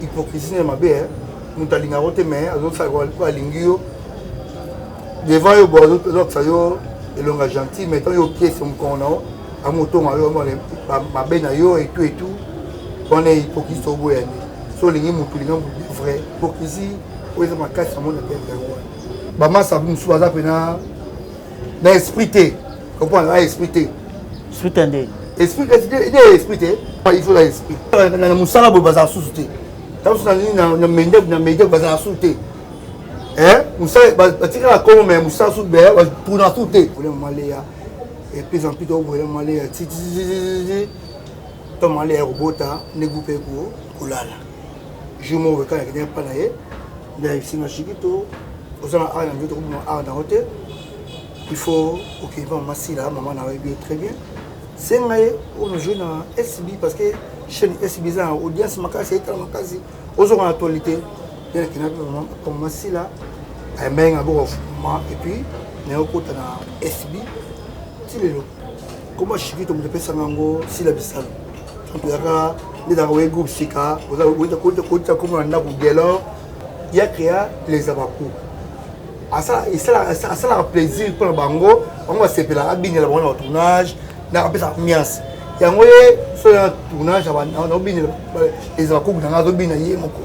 Hypocrisie na mabe, eh. Moto alingaka te, mais azosala po alingi yo devant yo, bo azolakisa yo elonga gentil, mais ntango yo okiese mokongo na yo, amotonga yo mabe na yo et tout et tout. Wana hypocrisie, toboya nde. So olingi motu, olinga motu vrai. Hypocrisie oyo eza makasi na mona théâtre, yango wana bamasa mosusu baza mpena na esprit te. Comprendre na esprit te. Esprit te nde? Esprit nde, esprit te. Il faut na esprit na mosala boye, bazala susu te. Ntango mosusu na mende na média, bazala susu te. Mosala batikala kongo, mais mosala su bapuna su te. Maleya et puis en plus toboya maleya titititi to maleya kobota nde groupe kolala. Jour moko kaka nakendaki mpa na ye, nde ayebisinga: "Shikito, oza na art na nzoto, kobima art nango te. Il faut okende mpa mama Sila, mama na oyebi ye très bien, senga ye oyo joue na SB, parce que chaîne SB eza na audience makasi, etala makasi, ozoka na actualité." Nde nakendaki mpa mama Sila, ayambenga boko ma, et puis nayokota na SB ti lelo. Koma Shikito, moto apesanga yango Sila Bisalo. Toyaka nde ezalaka oye groupe sika, kota komo na ndako Gelor ya créa les Abaku. Asalaka plaisir mpona bango, bango basepelaka, abinela bango na batournage, na apesaka ambiance. Yango ye so na tournage naobinela les Abakuku nanga, azobina ye moko.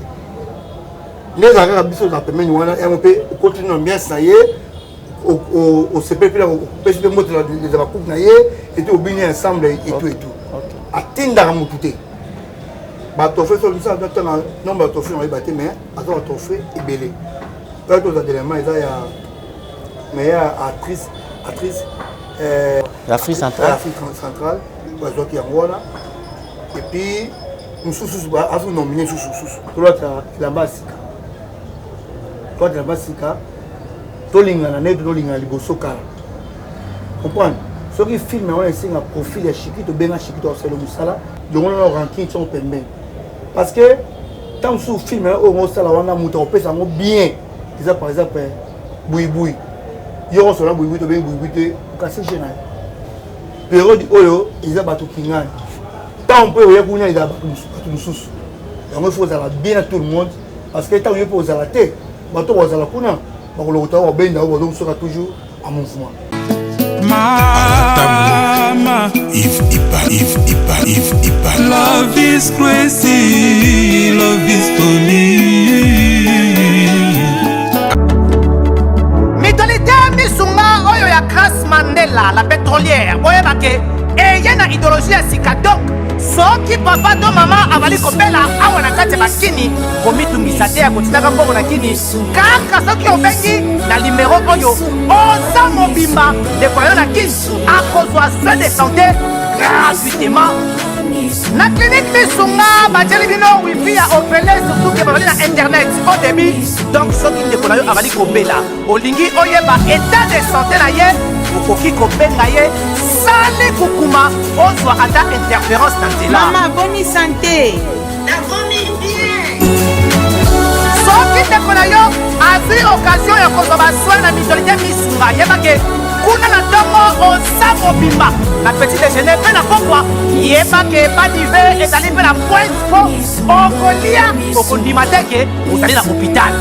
Nde ezalaka kaka biso na pembeni wana, yango mpe okoti na ambiance na ye, osepeli mpe, opesi mpe mbote les Abakuku na ye ete obini ensemble et tout et tout. Atindaka motu te. Batrophée, so biso atanga nombre ya trophée, nayeba te, mais aza batrophée ebele. Oyo toza dernièrement eza ya meilleure actrice L'Afrique centrale. Afrique centrale, bazwaki yango wana. Et puis mosusu azo nominé susu susu. Tolata elamba ya sika, tolata elamba ya sika, tolingana nde tolingana liboso kala. Comprendre, soki film yango esenga profil ya Shiki, tobenga Shiki, tokosala mosala longo na rancune ntango pembeni, parce que ntango mosusu film oyo osala wana, moto akopesa yango bien eza par exemple buibui. Yo kosola buibui, tobengi buibui te, okasi je na yo. Période oyo eza bato kingani, ntango mpe oya kuna ezala bato mosusu. Yango il faut ozala bien na tout le monde, parce que ntango yo mpe ozala te, bato bazala kuna bakolokota, babenda oyo bazokosoka toujours en mouvement. Mama, Yves Ipa, Yves Ipa, Yves Ipa. Love is crazy, love is funny. Mutualité Misunga oyo ya Grace Mandela la pétrolière, boyebake eye na idéologie ya sika. Donc soki papa to mama azali kobela awa na kati ya bakini, komitungisa te ya kotindaka mbongo na kini. Kaka soki obengi na nimero oyo, oza mobimba, ndeko yo na kini akozwa soin de santé gratuitement na clinique Misunga. Batieli bino wifi ya ofele, surtout ke bazali na internet au débit. Donc soki ndeko na yo azali kobela, olingi oyeba état de santé na ye, okoki kobenga ye sali kukuma, ozwa ata interférence na nzela. Mama, boni santé? Nakomi bien. Soki ndeko na yo azwi occasion ya kozwa basoin na mutualité Misunga, yebake kuna na ntongo oza mobimba na petit déjeuner mpe na pokwa. Yebake badive ezali mpe na pointe, mpo okolia, okondima te ke ozali na hôpital.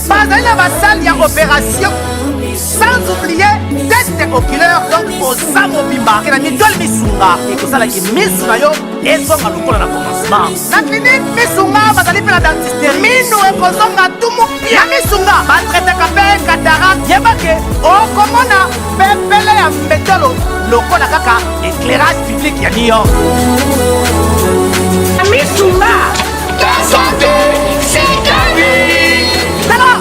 Bazali na basalle ya opération, sans oublier test oculaire. Donc oza mobimba ke na mutuelle Misunga, ekosalaki misu na yo ezonga lokola na commencement. Na clinique Misunga bazali mpe na dentiste, minu ekozonga tumu pia. Na Misunga batraitaka mpe cataracte. Yebake okomona pepele ya mbetolo lokola kaka éclairage public ya New York. Misunga. Santé, c'est la vie. Tala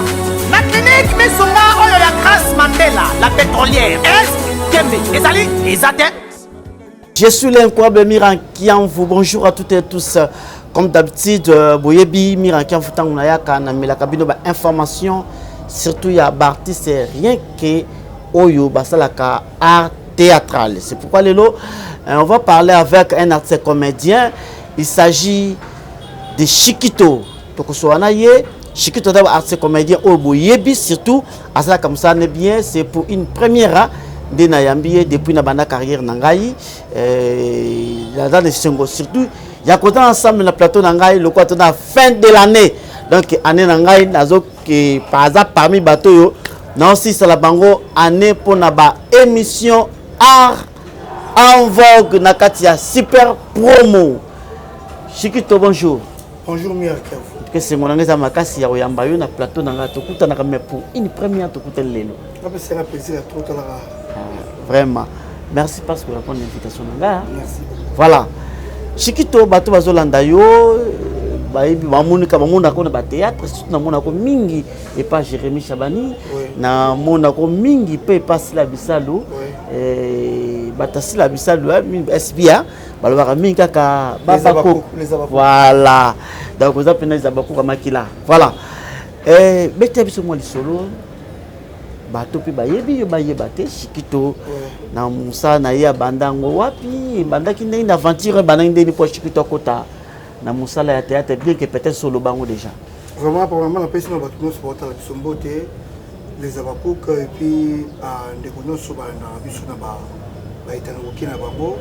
na clinique Misunga oyo ya Grâce Mandela la pétrolière, est tembe ezali eza te. Je suis l'incroyable Miran Kianvu. Bonjour à toutes et à tous. Comme d'habitude, boyebi Miran Kianvu, tango nayaka na melaka bino ba information, surtout ya ba artiste, rien que oyo basalaka art théâtral. C'est pourquoi lelo on va parler avec un artiste comédien. Il s'agit de Shikito. Tokosoana ye Shikito da artiste comédien oyo boyebi, surtout asalaka mosala bien. C'est pour une première nde nayambi ye depuis na banda carrière na ngai. Naza na esengo surtout Ya kota ensemble na plateau na ngai lokola to na fin de l'année. Donc année na ngai nazo ke aza parmi bato oyo naosisala bango année mpona ba émission art en vogue na kati ya super promo. Chikito, bonjour. Bonjour Miracle. Esengo na ngai eza makasi ya koyamba yo na plateau na ngai. Tokutanaka, mais pour une première tokutani lelo. Apesaka plaisir ya totalaka. Vraiment merci parce que répondre l'invitation na ngai. Merci. Voilà, Chikito, bato bazolanda yo bayebi, bamonika, bamonako na bathéâtre, surtout namonako mingi epa Jérémi Chabani, namonako mingi mpe epa Sila Bisalu. Bato Sila Bisalu sba balobaka mingi kaka babakoko. Voilà, donc oza mpena eza bakoka makila. Voilà, beta biso mwa lisolo, bato mpe bayebi yo, bayeba te Chikito na mosala na ye abanda yango wapi, ebandaki ndenge na aventure, ebandaki ndenge mpo Chikito akota na mosala ya théâtre, bien que peut-être soloba yango déjà. Vraiment, premièrement, napesi na bato nyonso baotala biso mbote, les Abakouk, et puis bandeko nyonso balandaka biso na baetanokoki na bango.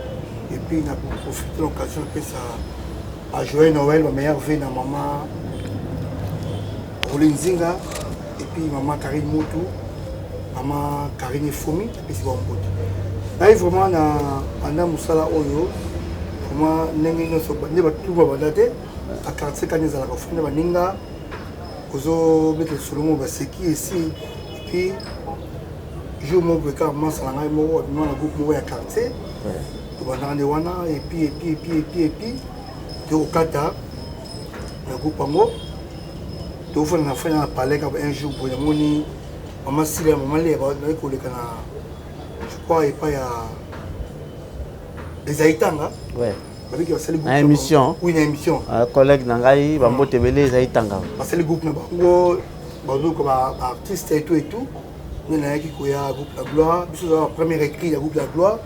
Et puis na profite l'occasion napesa ba joyeux Noël, bameilleurs vœux na mama Roli Nzinga et puis mama Karine Mutu, mama Karine Efomi, napesi bango mbote. Ngai vraiment na banda mosala oyo vraiment ndenge nyonso nde batuma banda te baquartier kani ezalaka ofanda baninga, ozobeta lisolo moko, baseki esi. Et puis jour moko boye kaka masa na ngai moko abima na groupe moko ya quartier, tobandaka nde wana. Et puis et puis et puis et puis et puis tokokata na groupe yango, tofanda na fanda na palais kaka. Un jour boye namoni mama Sila ya mama Leya naye koleka na, je crois, epai ya ezali tanga babiki basali. Na émission. Oui, na émission. Collègue na ngai, bambote ebele, ezali tanga. Basali groupe na bango, bazoka baartiste et tout et tout. Nde nayaki koya groupe La Gloire. Biso ozala premier écrit ya groupe La Gloire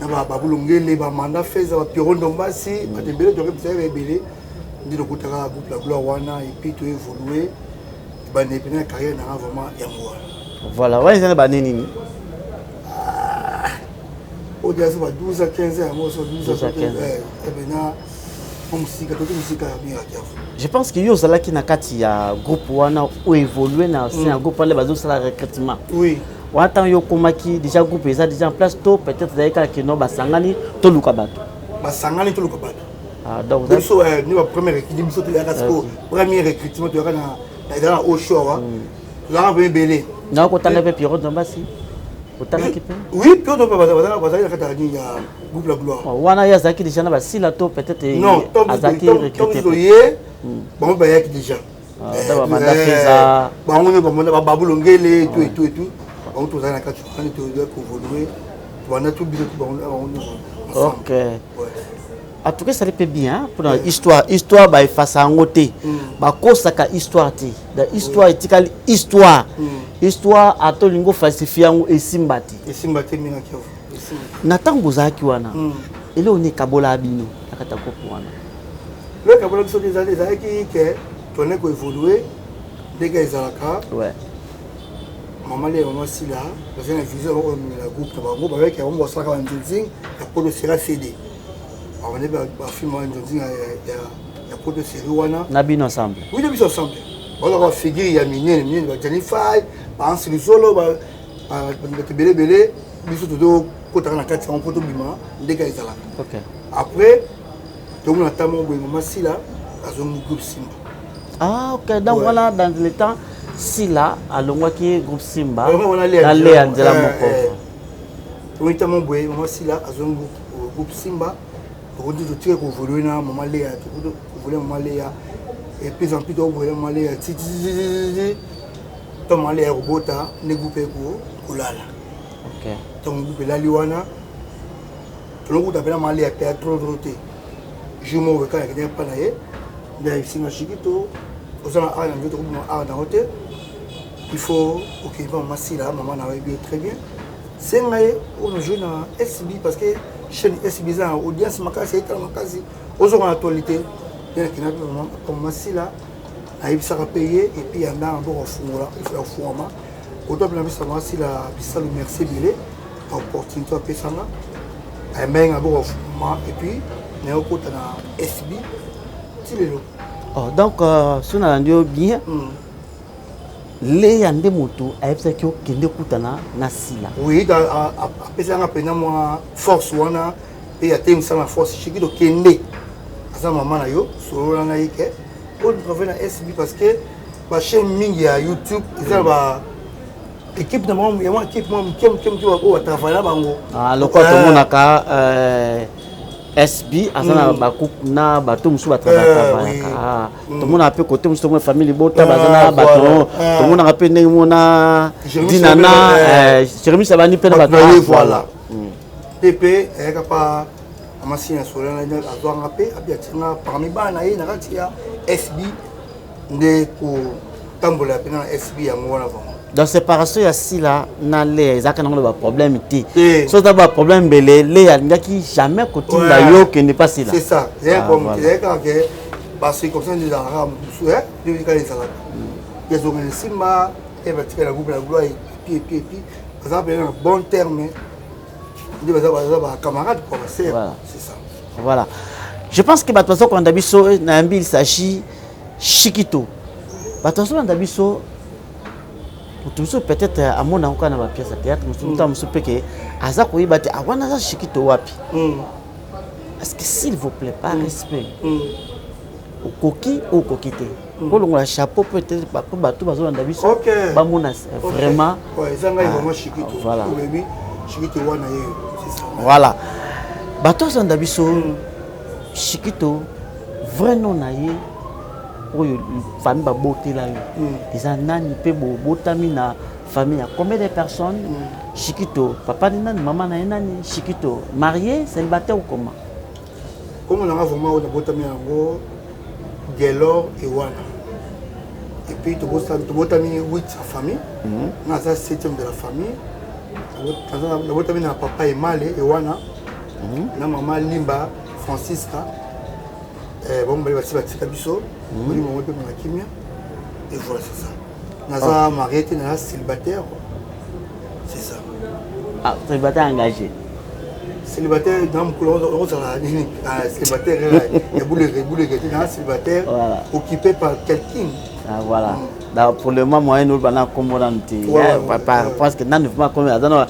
na babulongele, bamanda feza, bapiro ndombasi, bato ebele, toyaki ebele nde tokutaka groupe La Gloire wana. Et puis toévolue, ebanda epena ya carrière nanga vraiment yango wana. Voilà, wana eza na bane nini? Oyo deja so ba 12 à 15 yango, so 12 à 15 epena mosika, toki mosika ya mirakiafu. Je pense que yo ozalaki na kati ya groupe wana, oévolue na sein ya groupe wana, bazosala recrutement. Oui. Wana ntango yo okomaki, déjà groupe eza déjà en place to peut-être ezali kaka keno basangani toluka bato? Basangani toluka bato. Ah, donc biso ni ba premier recrutement, biso toyaka siko premier recrutement, toyaka na ezala na osho awa, tozalaka mpe ebele. Na kotanga mpe Pierrot Ndombasi, otangaki mpe? Oui, Pierrot Ndombasi bazalaki na kati ya nini, ya groupe La Gloire. Wana ye azalaki déjà na basila to peut-être? Non, azalaki recruté ye, bango bayaki déjà. Bamanda feza. Bango nyo bamona babulongele, tout et tout et tout. Bango tozali na kati wana, toyaki koévolue, tobanda tu biso tu bango nyonso. Ok, en tout cas esali mpe bien mpona histoire. Histoire baefasa yango te, bakosaka histoire te. Histoire etikali histoire. Histoire ata olingi ofalsifie yango, esimba te. Esimba te mingi. Na ntango bozalaki wana, eloko nini ekabola bino na kati ya groupe wana? Lo ekabola biso te, ezalaki ke tone koévolue ndenge ezalaka. Mama Leya, mama Sila bazali na vision oyo na groupe na bango, bayaki bango basalaka banzonzing ya poto sera cd, babande bafilme wana, nzonzing ya poto série wana. Na bino ensemble? Oui, na biso ensemble. Bazalaka bafigure ya minene minene, bajani fai, baansi lisolo, bato ebele ebele. Biso tozokotaka na kati yango mpo tobima ndenge ezalaka. Après tomona ta moko boye, mama Sila azongi groupe Simba. Ah ok, donc voilà, dans le temps Sila alongwaki groupe Simba na Lea nzela moko. Tomoni ta moko boye, mama Sila azongi groupe Simba. Tokoki totika koévolue na mama Lea, koévolue mama Lea, et puis en plus tokoévolue mama Lea titititi to mama Lea kobota nde groupe kolala. Ntango groupe elali wana, tolokuta mpe na mama Lea mpe trop trop te. Jour moko kaka nakendaki mpa na ye, nde ayebisinga: "Chikito, oza na art na nzoto, okobima art nango te. Il faut okende mpa mama Sila, mama na oyebi yo très bien, senga ye oyo joue na SB, parce que chaîne SB eza na audience makasi, etala makasi, ozoka na actualité." Nde nakendaki mpa mama Sila, nayebisaka mpe ye, et puis yanda na mboka ofungola ya ofungwama koto mpe napesa mama Sila Bisalu merci ebele na opportunité apesanga, ayembai nga mboka ofungwama. Et puis Nayokota na SB ti lelo. Oh, donc soki nalandi yo bien, Leya nde moto ayebisaki okende kutana na Sila? Oui, apesaka mpenza mwa force wana mpe atelemisa na force. Shiki, tokende, aza mama na yo, solola na ye ke oyo travaille na SB, parce que bachaîne mingi ya YouTube eza na ba équipe na bango, ya mwa équipe mwa moke moke moke oyo batravaille na bango. Lokola tomonaka SB aza na bakupe na bato mosusu batravaillaka, tomonaka mpe kote mosusu, tomona famille libota baza na bato, tomonaka mpe ndenge mona Dinana, Jérémi Sabani mpe na bato. Voilà, mpe ayaka pa amasi na solo, azwanga mpe abi atinga parmi bana na ye na kati ya SB, nde kotambola mpe na SB yango wana vraiment. Donc séparation ya Sila na Leya ezalaka nango na baproblème te? So eza baproblème, mbele Leya alingaki jamais kotinda yo okende pa Sila. C'est ça, ezalaki kaka ke bacirconstance ezalaka mosusu, nde kaka ezalaka yazonga na nsima e batika na groupe na gloire, epi epi epi baza mpenza na bon terme, nde baza bacamarade quoi, basere, c'est ça. Voilà, je pense que bato baza kolanda biso na yambi, il s'agit Shikito. Bato bazolanda biso, moto mosusu peut-être amona yango kaka na bapièce ya théâtre mosusu, moto mosusu mpe ke aza koyeba te awana aza Shikito wapi. Parce que s'il vous plaît, par respect, okoki okoki te kolongola chapeau peut-être mpo bato bazolanda biso bamona vraiment. Eza ngai vraiment Shikito. Voilà. Shikito wana ye. Voilà, bato azolanda biso, Shikito, vrai nom na ye oyo famille babotela yo eza nani? Mpe bobotami na famille ya combien de personnes? Shikito, papa ni nani, mama na ye nani? Shikito, marié, célibataire ou comment? Kombo nanga vraiment oyo nabotami yango, Gelor Ewana. Et puis tobotami 8 ya famille, nga aza 7e de la famille. Nabotami na papa Emale Ewana na mama Limba Francisca. Bango mibale basi batika biso, molimo bango mpe na kimia. Et voilà, c'est ça. Naza marié te, naza célibataire, c'est ça. Ah, célibataire engagé? Célibataire na mokolo ozala nini, célibataire ya buleke buleke te, naza célibataire occupé par quelqu'un. Ah, voilà. Donc, pour le moment, moyen nous bana kombo nanu te, parce que nanu vraiment comme aza na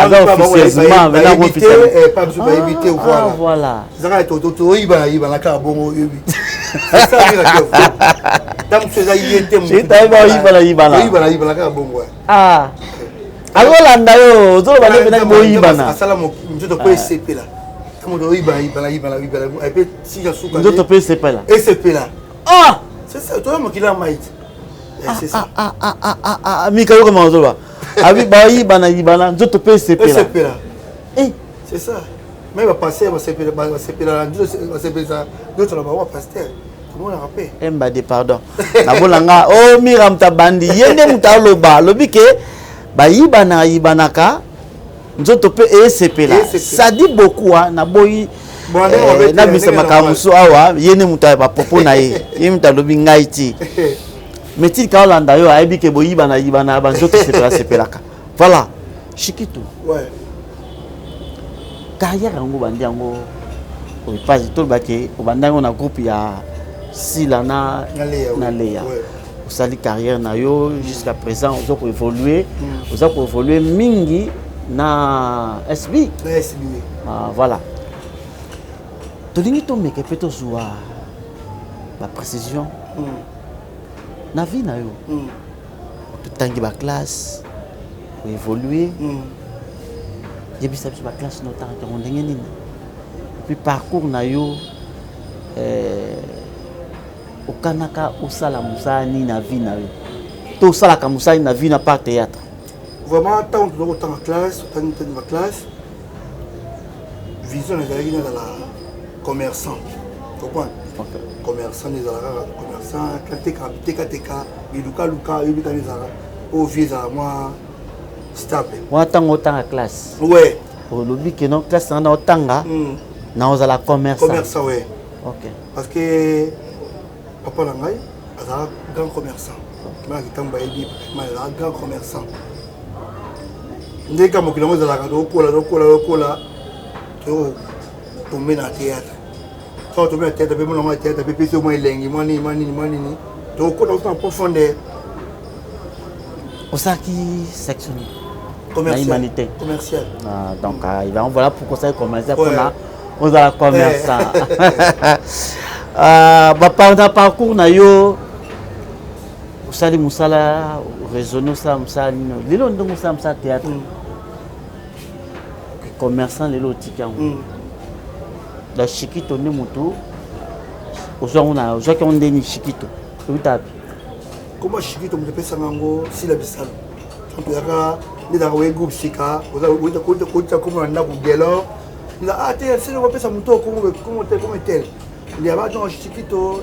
aza officieusement maintenant officiellement pas biso bayebi te. Voilà, voilà. Ezaka toyibana yibana kaka bongo, oyebi ta mosusu eza ye te. Oyibana yibana. Oyibana yibana kaka bongo. Ah, azolanda yo, ozoloba nde mpenaki boyibana. Asala nzoto mpo esepela, moto oyibana yibana yibana yibana epe tika suka. Nzoto mpe esepela. Esepela. Ah. C'est ça, toza mokili ya mai te, c'est ça. Mika, yoka mama ozoloba abi bayibana yibana, nzoto mpe esepela. Esepela, c'est ça. Mais bapasteur basepela basepelisa nzoto na bango, bapasteur tomonaka mpe. Embade, pardon, nabolanga o mira, moto abandi ye nde moto aloba, alobi ke bayibana yibanaka, nzoto mpe esepela. Ça dit beaucoup. Naboyi nabimisa makambo mosusu awa. Ye nde moto ya bapropos na ye, ye moto alobi, ngai ti mais tika olanda yo, ayebi ke boyibana yibana, banzoto sepela sepelaka. Voilà, Shikito, carrière yango obandi yango page, tolobake obandi yango na groupe ya Sila na Leya, osali carrière na yo jusqu'à présent, oza koévolue, oza koévolue mingi na SB. Na SB. Ah, voilà, tolingi tomeka mpe tozwa baprécision na vie na yo. Totangi baclasse, oévolue, yebisa biso baclasse na otangaki yango ndenge nini, puis parcours na yo, okanaka osala mosala nini na vie na yo, to osalaka mosala nini na vie na part théâtre? Vraiment, ntango toza kotanga classe, totangi tangi baclasse, vision ezalaki nazala commerçant, comprendre, commerçant nde ezala kaka commerçant, ateka bitekateka, bilukaluka, oyebi kani ezalaka oyo vie ezala mwa stable. Wana ntango otanga classe? Ouais. Olobi ke no classe nanga na otanga na ozala commerçant? Commerçant, ouais. Ok. Parce que papa na ngai azalaka grand commerçant, bana kitambo bayebi, azalaka grand commerçant. Ndenge kaka mokili yango ezalaka, tokokola tokokola tokokola, totombe na théâtre. Soki tomi na théâtre mpe mona mwa théâtre mpe pesi mwa elengi mwa nini mwa nini mwa nini, tokokota kutu na profondeur. Osalaki section nini? Na humanité. Commercial. Ah, donc ah, voilà pourquoi osali commercial, mpona ozala commerçant. Na parcours na yo, osali mosala raisonné, osala mosala nini? Lelo ndenge osala mosala théâtre, commerçant, lelo otiki yango na Shikito nde motu ozwango na ozwaki yango ndeni? Shikito euta wapi? Koma Shikito, moto epesanga yango Sila Bisalo. Toyaka nde ezalaka oye groupe sika, kota komo na ndako Gelor ah te, sele bapesa moto komo te, komo tel nde aba donc Shikito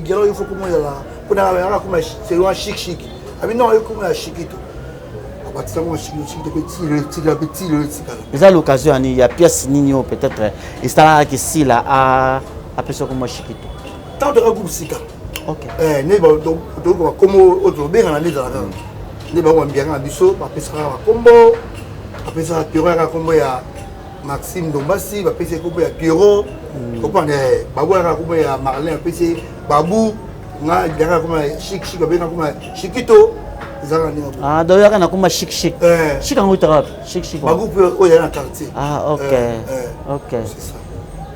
Gelor, yo fo komo ezala mpona yaka koma selon chic chic abi non, yo komo ya Shikito, abatisango Shikito. Shikito mpe tilo etikala, mpe tilo etikala. Eza l'occasion yani ya pièce nini oyo peut-être esalaka Sila apesa komwa Shikito? Ntango toyaka groupe sika, nde toyoka bakombo oyo tobengana, nde ezalaka nde bango bambiaka na biso, bapesaka bakombo. Bapesaka Piero, yaka kombo ya Maxime Ndombasi, bapesi ye kombo ya Piero. Comprendre, Babu yaka kombo ya Marlin, bapesi ye Babu. Nga yaka kombo ya Chic Chic, babenga kombo ya Shikito. Ezalaka ndenge Ah, donc yaka na kombo Chic Chic. Chic yango itaka wapi, Chic Chic? Bagroupe oyo ya na quartier. Ah, ok, ok, c'est ça.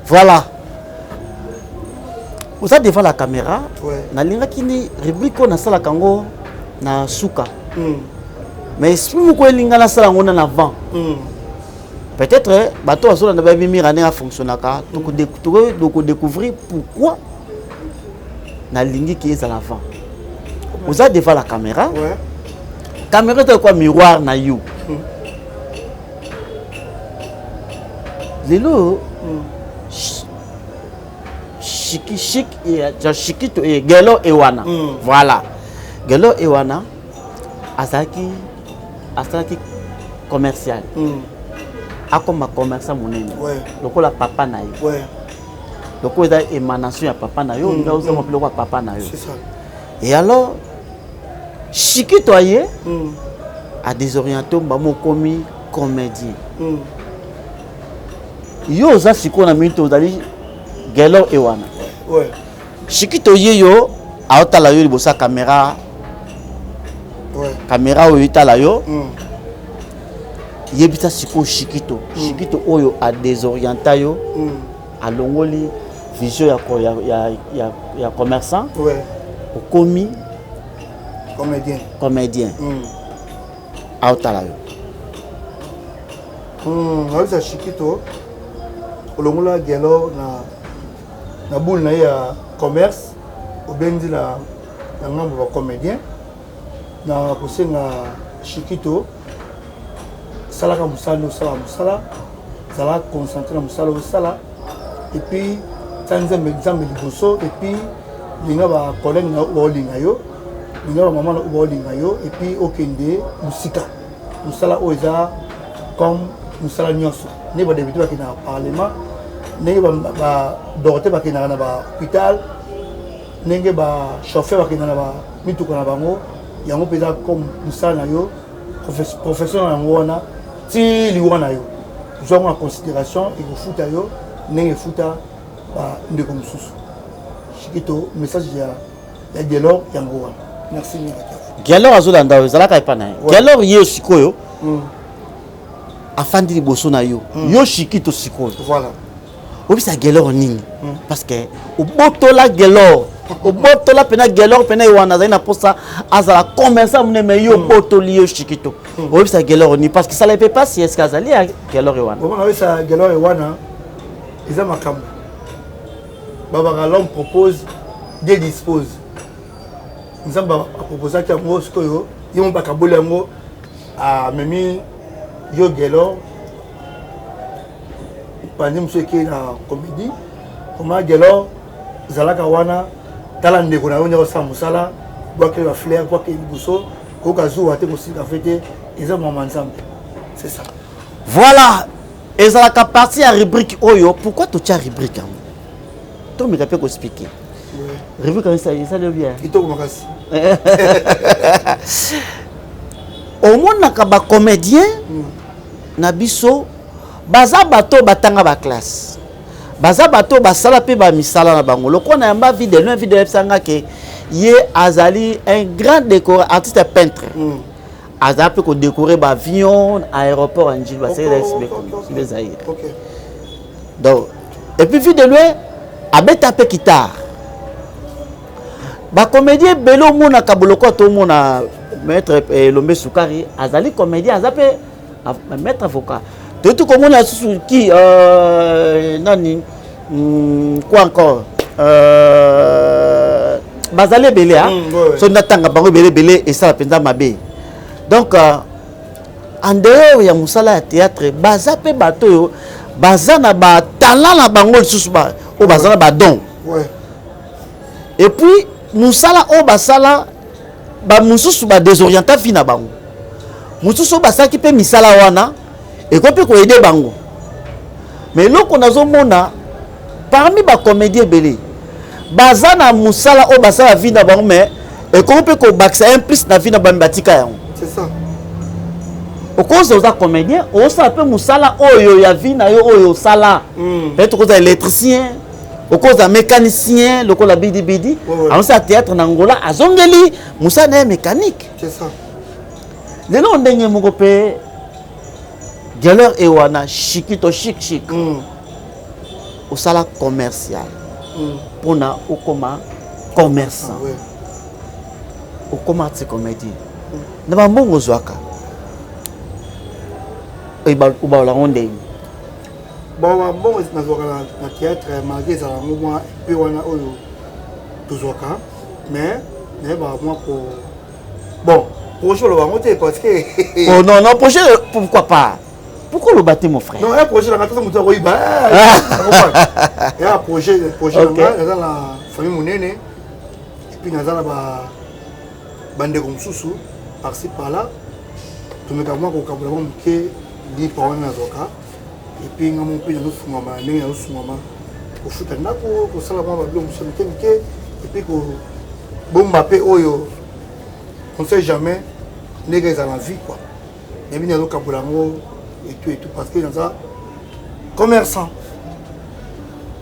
Voilà, oza devant la caméra. Nalingaki ni rubrique oyo nasalaka yango na suka, mais esprit moko elinga nasala yango na avant. Peut-être bato bazolanda bayebi Mira ndenge afonctionnaka, tokodécouvrir pourquoi nalingi ki ezala avant. Oza devant la caméra, caméra eza kwa miroir na yo. Lelo Shiki Shik ya Shikito e Gelo Ewana, voilà, Gelo Ewana azalaki, asalaki commercial, akoma commerçant monene lokola papa na ye. Lokola eza émanation ya papa na yo, olinga ozama mpe lokola papa na yo. Et alors Shikito aye adésorienté, mbamo okomi comédien. Yo oza sikoyo na minute ozali Gelor Ewana. Shikito ye yo aotala yo liboso ya caméra, caméra oyo etala yo. Yebisa sikoyo Shikito, Shikito oyo adésorienta yo, alongoli vision ya commerçant, okomi comédien. Comédien. Aotala yo. Nayebisa Shikito, olongola Gelor na boule na ye ya commerce, obendi na ngambo bacomédien. Na kosenga Shikito, salaka mosala nde osala mosala, zala concentré na mosala osala, et puis tia Nzambe, Nzambe liboso, et puis linga bacollègue na baolinga yo, linga bamama na baolinga yo, et puis okende mosika. Mosala oyo eza comme mosala nyonso, ndenge badéputé bakendaka parlement, ndenge badocteur bakendaka na bahôpital, ndenge bachauffeur bakendaka na bamituka na bango, yango mpe eza comme mosala na yo, profession na yango wana ti liwa na yo. Zwa yango na considération, ekofuta yo ndenge efuta bandeko mosusu. Shikito, message ya Gelor yango wana. Merci mingi. Gelor azolanda oyo ezalaka epa na ye. Gelor ye sikoyo afandi liboso na yo, yo Shikito sikoyo. Voilà. Oyebisa Gelor nini? Parce que obotola Gelor, obotola mpena Gelor mpena Ewana azali na mposa azala commerçant monene, mais yo obotoli yo. Shikito, oyebisa Gelor nini? Parce que sala mpe pasi, est ce que azali ya Gelor Ewana? Vraiment, nayebisa Gelor Ewana, eza makambo babaka, l'homme propose, Dieu dispose. Nzambe aproposaki yango, sikoyo ye mo bakaboli yango, amemi yo Gelor bandi mosusu ekei na comédie. Koma Gelor ezalaka wana, tala ndeko na yo ndenge osala mosala, bwakele bafleur, bwakele liboso, koyoka zuwa te, kosilika fe te, eza mama Nzambe, c'est ça. Voilà, ezalaka partie ya rubrique oyo. Pourquoi totia rubrique yango? Tomeka mpe koexpliquer rubrique yango, esali bien. Kitoko makasi. Omonaka bacomédien na biso baza bato batanga baklasse. Baza bato basala mpe bamisala na bango. Lokola na yamba Vie de Loin, Vie de Loin yebisanga ke ye azali un grand décor artiste peintre. Azala mpe kodécorer baavion, aéroport ya Njili, basekele Zaire. Donc, et puis Vie de Loin abeta mpe guitare. Bacomédien ebele omonaka boloko, tomona maître Elombe Sukari, azali comédien, aza mpe maître avocat. Toyoti komona lisusu ki nani, quoi encore, bazali ebele. So natanga bango ebele ebele, esala mpenza mabe. Donc en dehors ya mosala ya théâtre, baza mpe bato oyo baza na batalent na bango lisusu, oyo baza na badon. Et puis mosala oyo basala, bamosusu badésorienta vie na bango, mosusu oyo basalaki mpe misala wana ekoki mpe koaider bango. Mais eloko nazomona parmi bacomédien ebele, baza na mosala oyo basala vie na bango, mais ekoki mpe kobakisa un plus na vie na bango, batika yango. C'est ça. Okoza, oza comédien, osala mpe mosala oyo ya vie na yo oyo osala. Peut-être okoza électricien, okoza mécanicien lokola Bidibidi. Azosala théâtre na Ngola, azongeli mosala na ye mécanique. C'est ça. Lelo ndenge moko mpe Geleur e wana Chikito chic chic, osala commercial mpona okoma commerçant, okoma artiste comédien. Na bambongo ozwaka, obalola yango ndenge? Bon, bambongo nazwaka na théâtre, malgré ezala yango mwa mpe wana oyo tozwaka, mais nayebaka mwa ko, bon, projet oloba yango te parce que Oh non, non, projet, pourquoi pas? Pourquoi oloba te, mon frère? Non, un projet nanga tata, moto akoyiba ya projet nanga. Naza na famille monene et puis naza na bandeko mosusu par-ci par-là. Tomeka mwa kokabola mwa moke lipa wana nazwaka, et puis nga mo mpe nazosungama na ndenge nazosungama, kofuta ndako, kosala mwa babilo mosusu mike mike, et puis kobomba mpe oyo on sait jamais ndenge ezala na vie quoi. Nayebi nazokabola yango et tout et tout, parce que naza commerçant.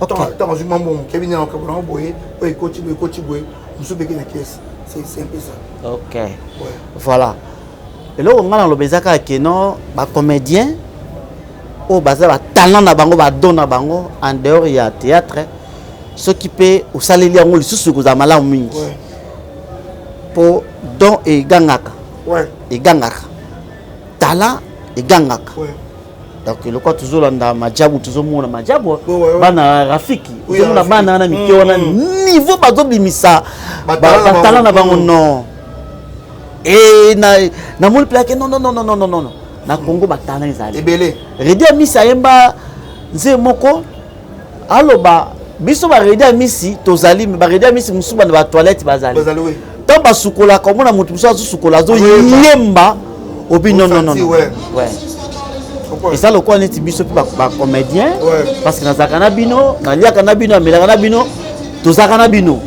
Ntango azwi mwa mbongo, kebi nde nakokabola yango boye, oyo ekoti boye, ekoti boye, mosusu mpe eke na caisse. C'est un peu ça. Ok, voilà. Eloko ngai naloba eza kaka ke non, bacomédien oyo baza batalent na bango, badon na bango en dehors ya théâtre, soki mpe osaleli yango lisusu, ekozala malamu mingi, mpo don egangaka. Egangaka, talent egangaka. Donc lokola tozolanda Majabu, tozomona Majabu, bana Rafiki, ozomona bana wana mike wana, niveau bazobimisa batalent na bango. Non, e namoni plake, non, non, non, non, non, non, non, na Congo batalent ezali ebele. Redi Amisi ayemba nze moko, aloba biso baredi Amisi tozali, me baredi Amisi mosusu bana batoilette bazali. Ntango basukolaka, omona moto mosusu azosukola, azoyemba, obi non, non, non. Ouais, eza lokola neti biso mpe bacomédien, parce que nazalaka na bino, naliaka na bino, amelaka na bino, tozalaka na bino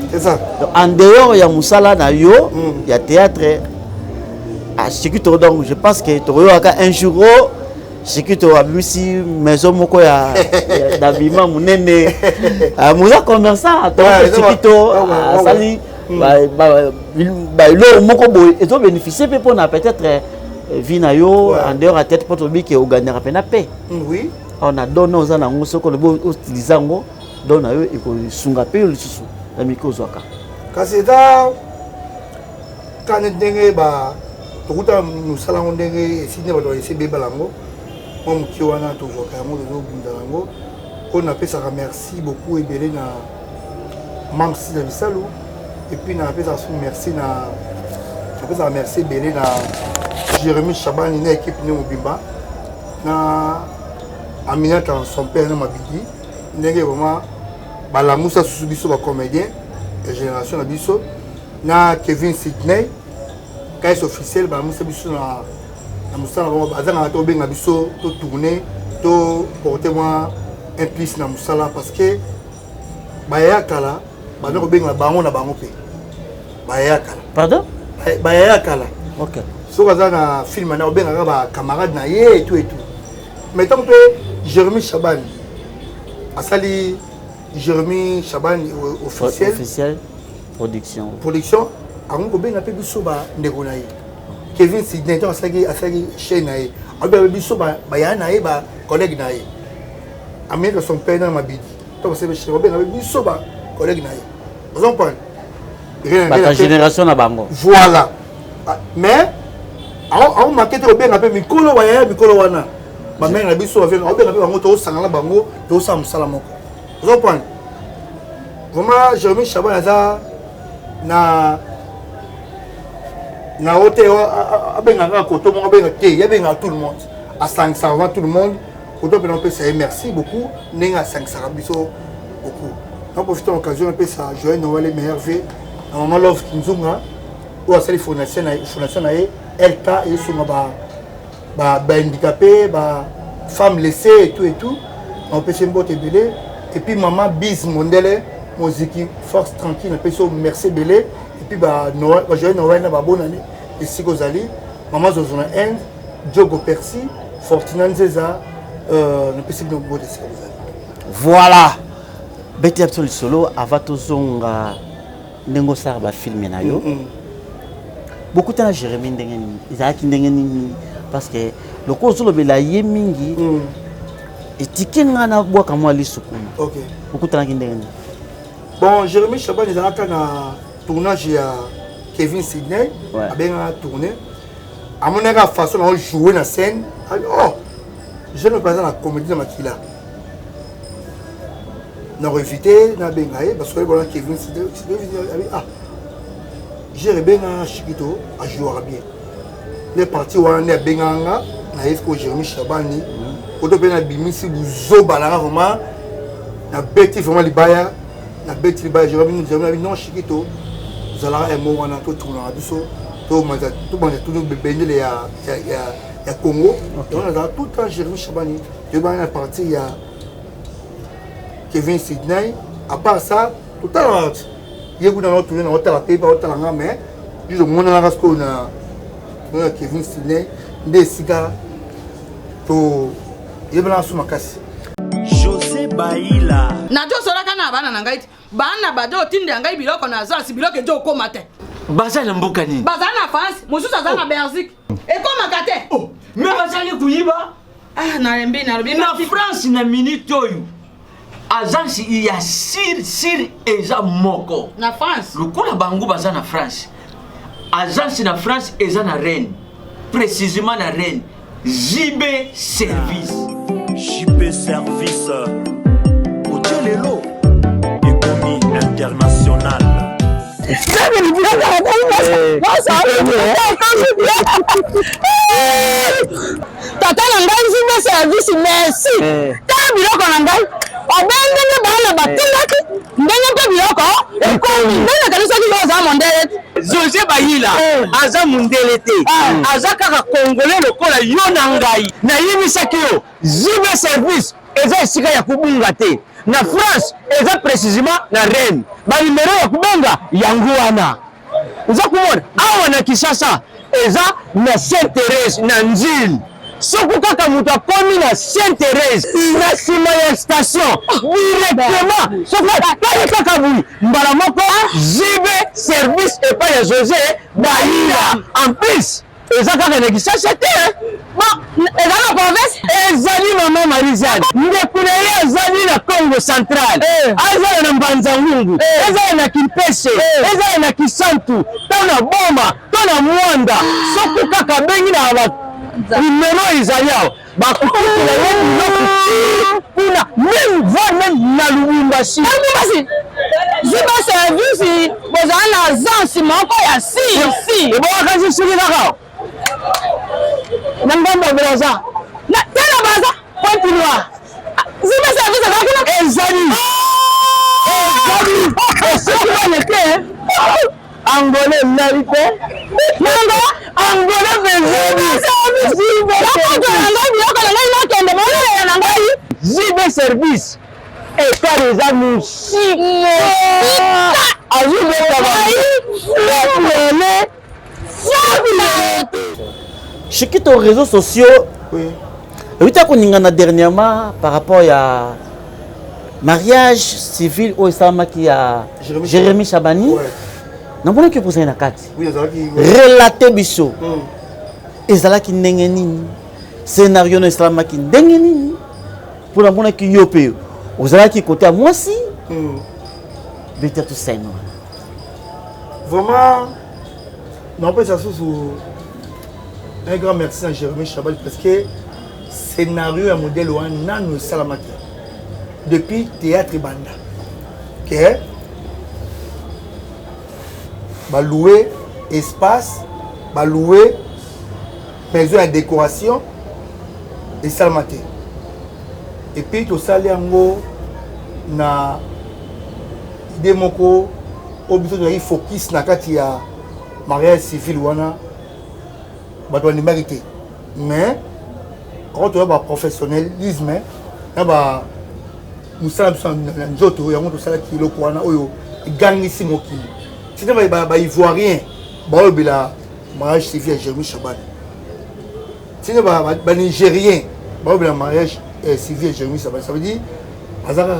en dehors ya mosala na yo ya théâtre. Chikito, donc je pense que tokoyokaka un jour o Chikito abimisi maison moko ya d'habillement monene, moza commerçant. Chikito asali baeloko moko boye ezobénéficie mpe mpona peut-être vie na yo en dehors ya tête, mpo toyebi ke ogagnaka mpena mpe. Awa na don oza nango, soki olobi outilize yango, don na yo ekosunga mpe yo lisusu na miki ozwaka. Kasi eza kaka ndenge tokuta mosala yango, ndenge esi nde bato esi ebebala yango mwa moke wana, tozwaka yango, tozobunda yango. Oyo napesaka merci beaucoup ebele na Mamsi na Bisalu, et puis napesaka so merci na, napesaka merci ebele na Jérémi Chabani na équipe nde mobimba, na Aminata son père na Mabidi, ndenge vraiment balamusa susu biso bacomédien ya génération na biso, na Kevin Sydney Kais officiel, balamusa biso na mosala bango. Bazangaka te obenga biso totourne, to porte mwa un plus na mosala, parce que bayaya kala banda kobenga bango na bango mpe bayaya kala. Pardon? Bayaya kala. Ok. Soki aza na film na, obengaka bacamarade na ye et tout et tout. Mais ntango mpe Jérémi Chabani Asali Jérémy Chabani officiel. Officiel production. Production akoki kobenga mpe biso bandeko na ye. Kevin Sidney ntango asalaki asalaki chaîne na ye abenga mpe biso bayaya na ye ba collègue na ye. Ameka son père na mabidi ntango asalaki chaîne abenga mpe biso ba collègue na ye. Ozo comprendre? Bata génération na bango. Voilà. Ah, mais aomake te kobenga mpe mikolo bayaya mikolo wana bamere na biso aobenga mpe bango tozosanga na bango tozosala mosala moko. Ozo comprendre? Vraiment Jérémy Chaban aza na na ote abenga kaka koto moko abenga te ye abengaka tout le monde asangisaka vraiment tout le monde koto mpe napesa ye merci beaucoup ndenge asangisaka biso beaucoup. Na profite na occasion napesa joyeux Noël et meilleur vœu na mama Love Kinzunga oyo asali fondation na ye LK esunga ba ba handicapé ba femme laissée et tout et tout. Napesi mbote ebele. Et puis mama Biz Mondele moziki force tranquille napesi yo merci ebele. Et puis ba Noël, ba joyeux Noël na ba bonne année esika ozali. Mama Zozo na Inde, Diogo Percy, Fortuna Nzeza, napesi bino mbote esika ozali. Voilà. Beti ya biso lisolo avant tozonga ndenge osala ba film na yo. Bokutana Jérémy ndenge nini? Ezalaki ndenge nini? Parce que lokola ozolobela ye mingi, etike nga na bwaka mwa lisu kuna. Bokutanaki ndenge nini? Bon, Jérémy Chaban ezalaka na tournage ya Kevin Sidney, abengaka tourner. Amonaka façon na jouer na scène. Oh, je ne pas la comédie na makila. Na éviter na benga ye parce que bona Kevin Sidney, ah j'ai rebenga Chikito a jouer bien. Les parties wana ne benga nga na yefi ko Jérémy Chabani. Oto pe na bimisi buzoba na vraiment na beti vraiment libaya na beti libaya Jérémy Jérémy non Chikito ozalaka un mot wana to tournera biso to manza to manza tout bendele ya ya ya ya Congo. Donc on a tout le temps Jérémy Chabani de bana partie ya Kevin Sidney. À part ça tout à l'heure ye kuna na tourner na otala pe ba otala nga mais juzo mona na ko na na Kevin Sidney nde esika to yebana so makasi. José Baila. Na jo solaka na bana na ngai bana ba jo tinde ngai biloko na zansi biloko ejo koma te. Baza na mboka nini? Baza na France, mosusu aza na Belgique. Ekomaka te. Oh, mais bazali koyiba. Ah, nalembi, nalobi na France na minute oyo. Agence ya sir sir eza moko. Na France. Lokola bango baza na France. Agence na France eza na Rennes. Précisément na Rennes. JB Service. JB Service. Otelelo ekomi international. Tata na ngai JB Service, merci. Tala biloko na ngai. Obengeli bana batindaki ndenge mpe biloko ekomi. Ndenge nakanisaki yo oza mondele te. José Bayila aza mondele te. Aza kaka congolais lokola yo na ngai. Nayebisaki yo JB Service eza esika ya kobunga te. Na France eza précisément na Rennes. Ba numero ya kobenga yango wana. Oza komona awa na Kinshasa eza na Sainte Thérèse na Nzili. Soki kaka moto akomi na Sainte Thérèse na nsima ya station directement, soki atali kaka boye mbala moko JB Service epai ya José Bayila. En plus eza kaka na Kinshasa te. Bon, eza na province? Ezali mama Marie-Jeanne. Ndeko na ye azali na Congo central. Azala na Mbanza-Ngungu, ezala na Kimpese, ezala na Kisantu, to na Boma, to na Mwanda. Soki kaka abengi na ba numero ezali awa, bakokotela ye biloko ti kuna, même voire même na Lubumbashi. Lubumbashi. JB Service bozala na agence moko ya si si. Ebongaka nsi soki kaka na ngambo ya Brazza. Na tala Brazza, Pointe Noire. JB Service ezala kuna? Ezali. Ezali. Soki baleke Angolais nali te. Nanga Angolais bezali. Nakoto na ngai biloko na ngai nakende bolela na ngai. JB Service ekar eza mosika. Azobeta bango. Chikito réseaux sociaux. Oui. Euta koningana dernièrement par rapport ya Mariage civil oyo esalamaki ya Jérémy Chabani, namonaki opozali na kati. Relate biso ezalaki ndenge nini, scénario no esalamaki ndenge nini, mpo namonaki yo mpe ozalaki kote ya mwasi. Beta to scène wana. Vraiment, naopesa susu un grand merci na Jérémy Chabani, parce que scénario ya modèle wana nanu esalamaki depuis théâtre ebanda, ke baloue espace, baloue maison ya décoration, esalama te. Et puis tosali yango na idée moko oyo biso tozalaki focus na kati ya mariage civil wana. Bato bandimaki te, mais ako toya baprofessionnalisme na ba mosala biso na nzoto yango. Tosalaki eloko wana oyo egangisi mokili. Site baivoirien baolobela mariage civil ya Jérémi Chabani, site banigérien baolobela mariage civil ya Jérémi Chabani. Ça veut dire aza kaka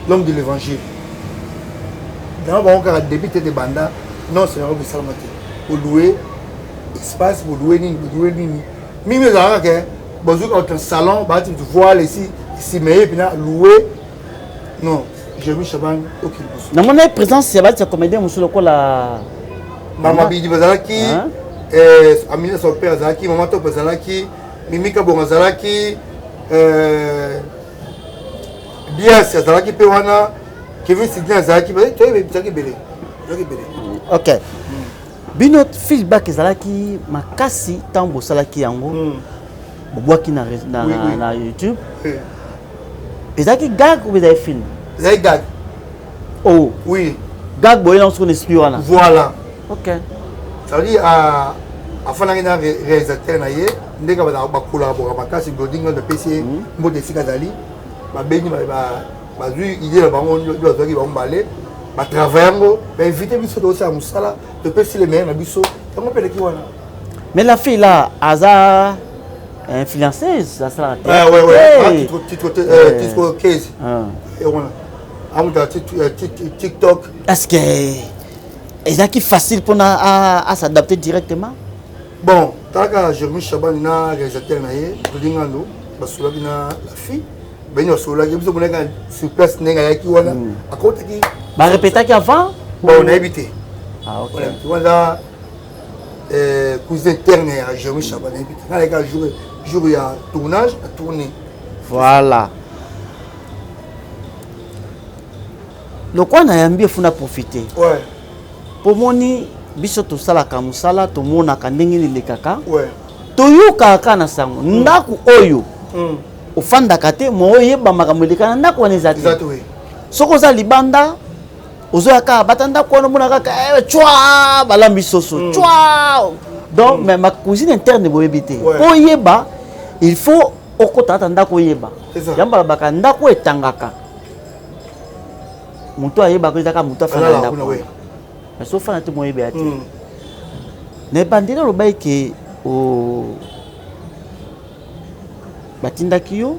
l'homme de l'évangile yango. Bango kaka début te, banda non, scénario esalama te. Oloue espace, boloue nini, boloue nini, mingi ezalaka kaka bazwi kaka salon, baati voile esi nsima ye mpena loue. Non, Jérémi Chaban oki liboso. Namoni présence ya bati ya comédien mosusu lokola Mama Bidi bazalaki, Amina son père azalaki, Mama Top azalaki, Mimi Kabongo azalaki, Bias azalaki mpe wana, Kevin Sidney azalaki. Toyebisaki ebele, ezalaki ebele. Ok, bino feedback ezalaki makasi ntango bosalaki yango, bobwaki na YouTube. Ezalaki gag ou ezalaki film? Ezalaki gag. Oh. Oui. Gag boye nango sikoyo na esprit wana. Voilà. Ok. Ça veut dire afandaki na réalisateur na ye, ndenge bakolabora makasi. Glodinga napesi ye mbote esika azali. Babengi, bazwi idée na bango nde bazwaki bango mbale, batravaille yango, bainvite biso, tokosala mosala, topesi le meilleur na biso, yango mpe eleki wana. Mais la fille là aza influenceuse, asalaka. Ah, ouais, ouais. Titre 15 wana amuta TikTok. Est ce que ezalaki facile mpona as'adapter directement? Bon, talaka Jérémi Chabani na réalisateur na ye Tolingando, basolaki na la fille, bani basololaki. Biso monaka sur place ndenge ayaki wana, akotaki. Barépétaki avant? Bon, nayebi te wana, cousin interne ya Jérémi Chabani, nayebi te. Nga nayeka jour ya tournage, na tourné. Voilà, lokola nayambi, efuna profite mpo moni biso tosalaka mosala, tomonaka ndenge nilekaka, toyokaka kaka na sango. Ndako oyo ofandaka te, mo oyeba makambo eleka na ndako wana eza te. Soki oza libanda, ozoya kaka bata ndako wana, omona kaka cwa balambi soso cwa. Donc, mais ma cuisine interne boyebi te. Po oyeba, il faut okota ata ndako oyeba. Yango balobaka ndako etangaka moto ayebaka, ezaka moto afanda ndako wana. Mais so ofanda te, moyebi ya te. Na ebandeli olobaki ke batindaki yo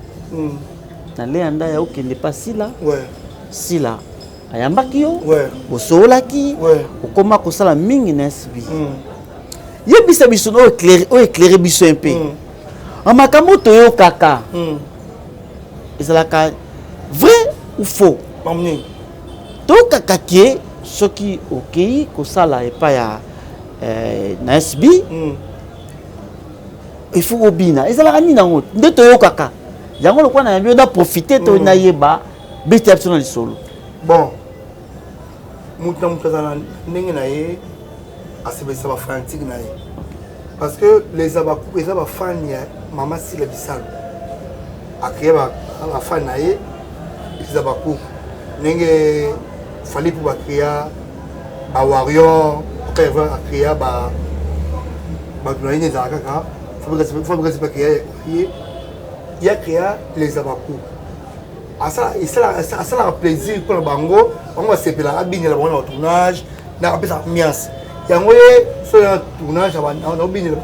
na leya ndaya okende pa Sila. Sila ayambaki yo, bosololaki, okoma kosala mingi na SB. Yebisa biso, oyo éclaire biso un peu makambo toyokaka, ezalaka vrai ou faux? Toyokaka ke soki okei kosala epai ya na SB, il faut obina. Ezalaka nini yango nde toyokaka yango? Lokola nayambi yo, na profite to nayeba. Beti ya biso na lisolo. Bon, moto na moto aza na ndenge na ye asepelisa bafanatike na ye, parce que les Abakuku eza bafani ya Mama Sila Bisalo. Acréé bafani na ye, les Abakuku, ndenge Fally mpo bacréa bawarrior, acréa bato na ye nde ezala kaka Fabrice mpe acréa ye, ye acréa les Abakuku. Asalaka plaisir mpona bango, bango basepelaka, abinela bango na batournage, na apesaka ambiance. Yango ye so na tournage naobinela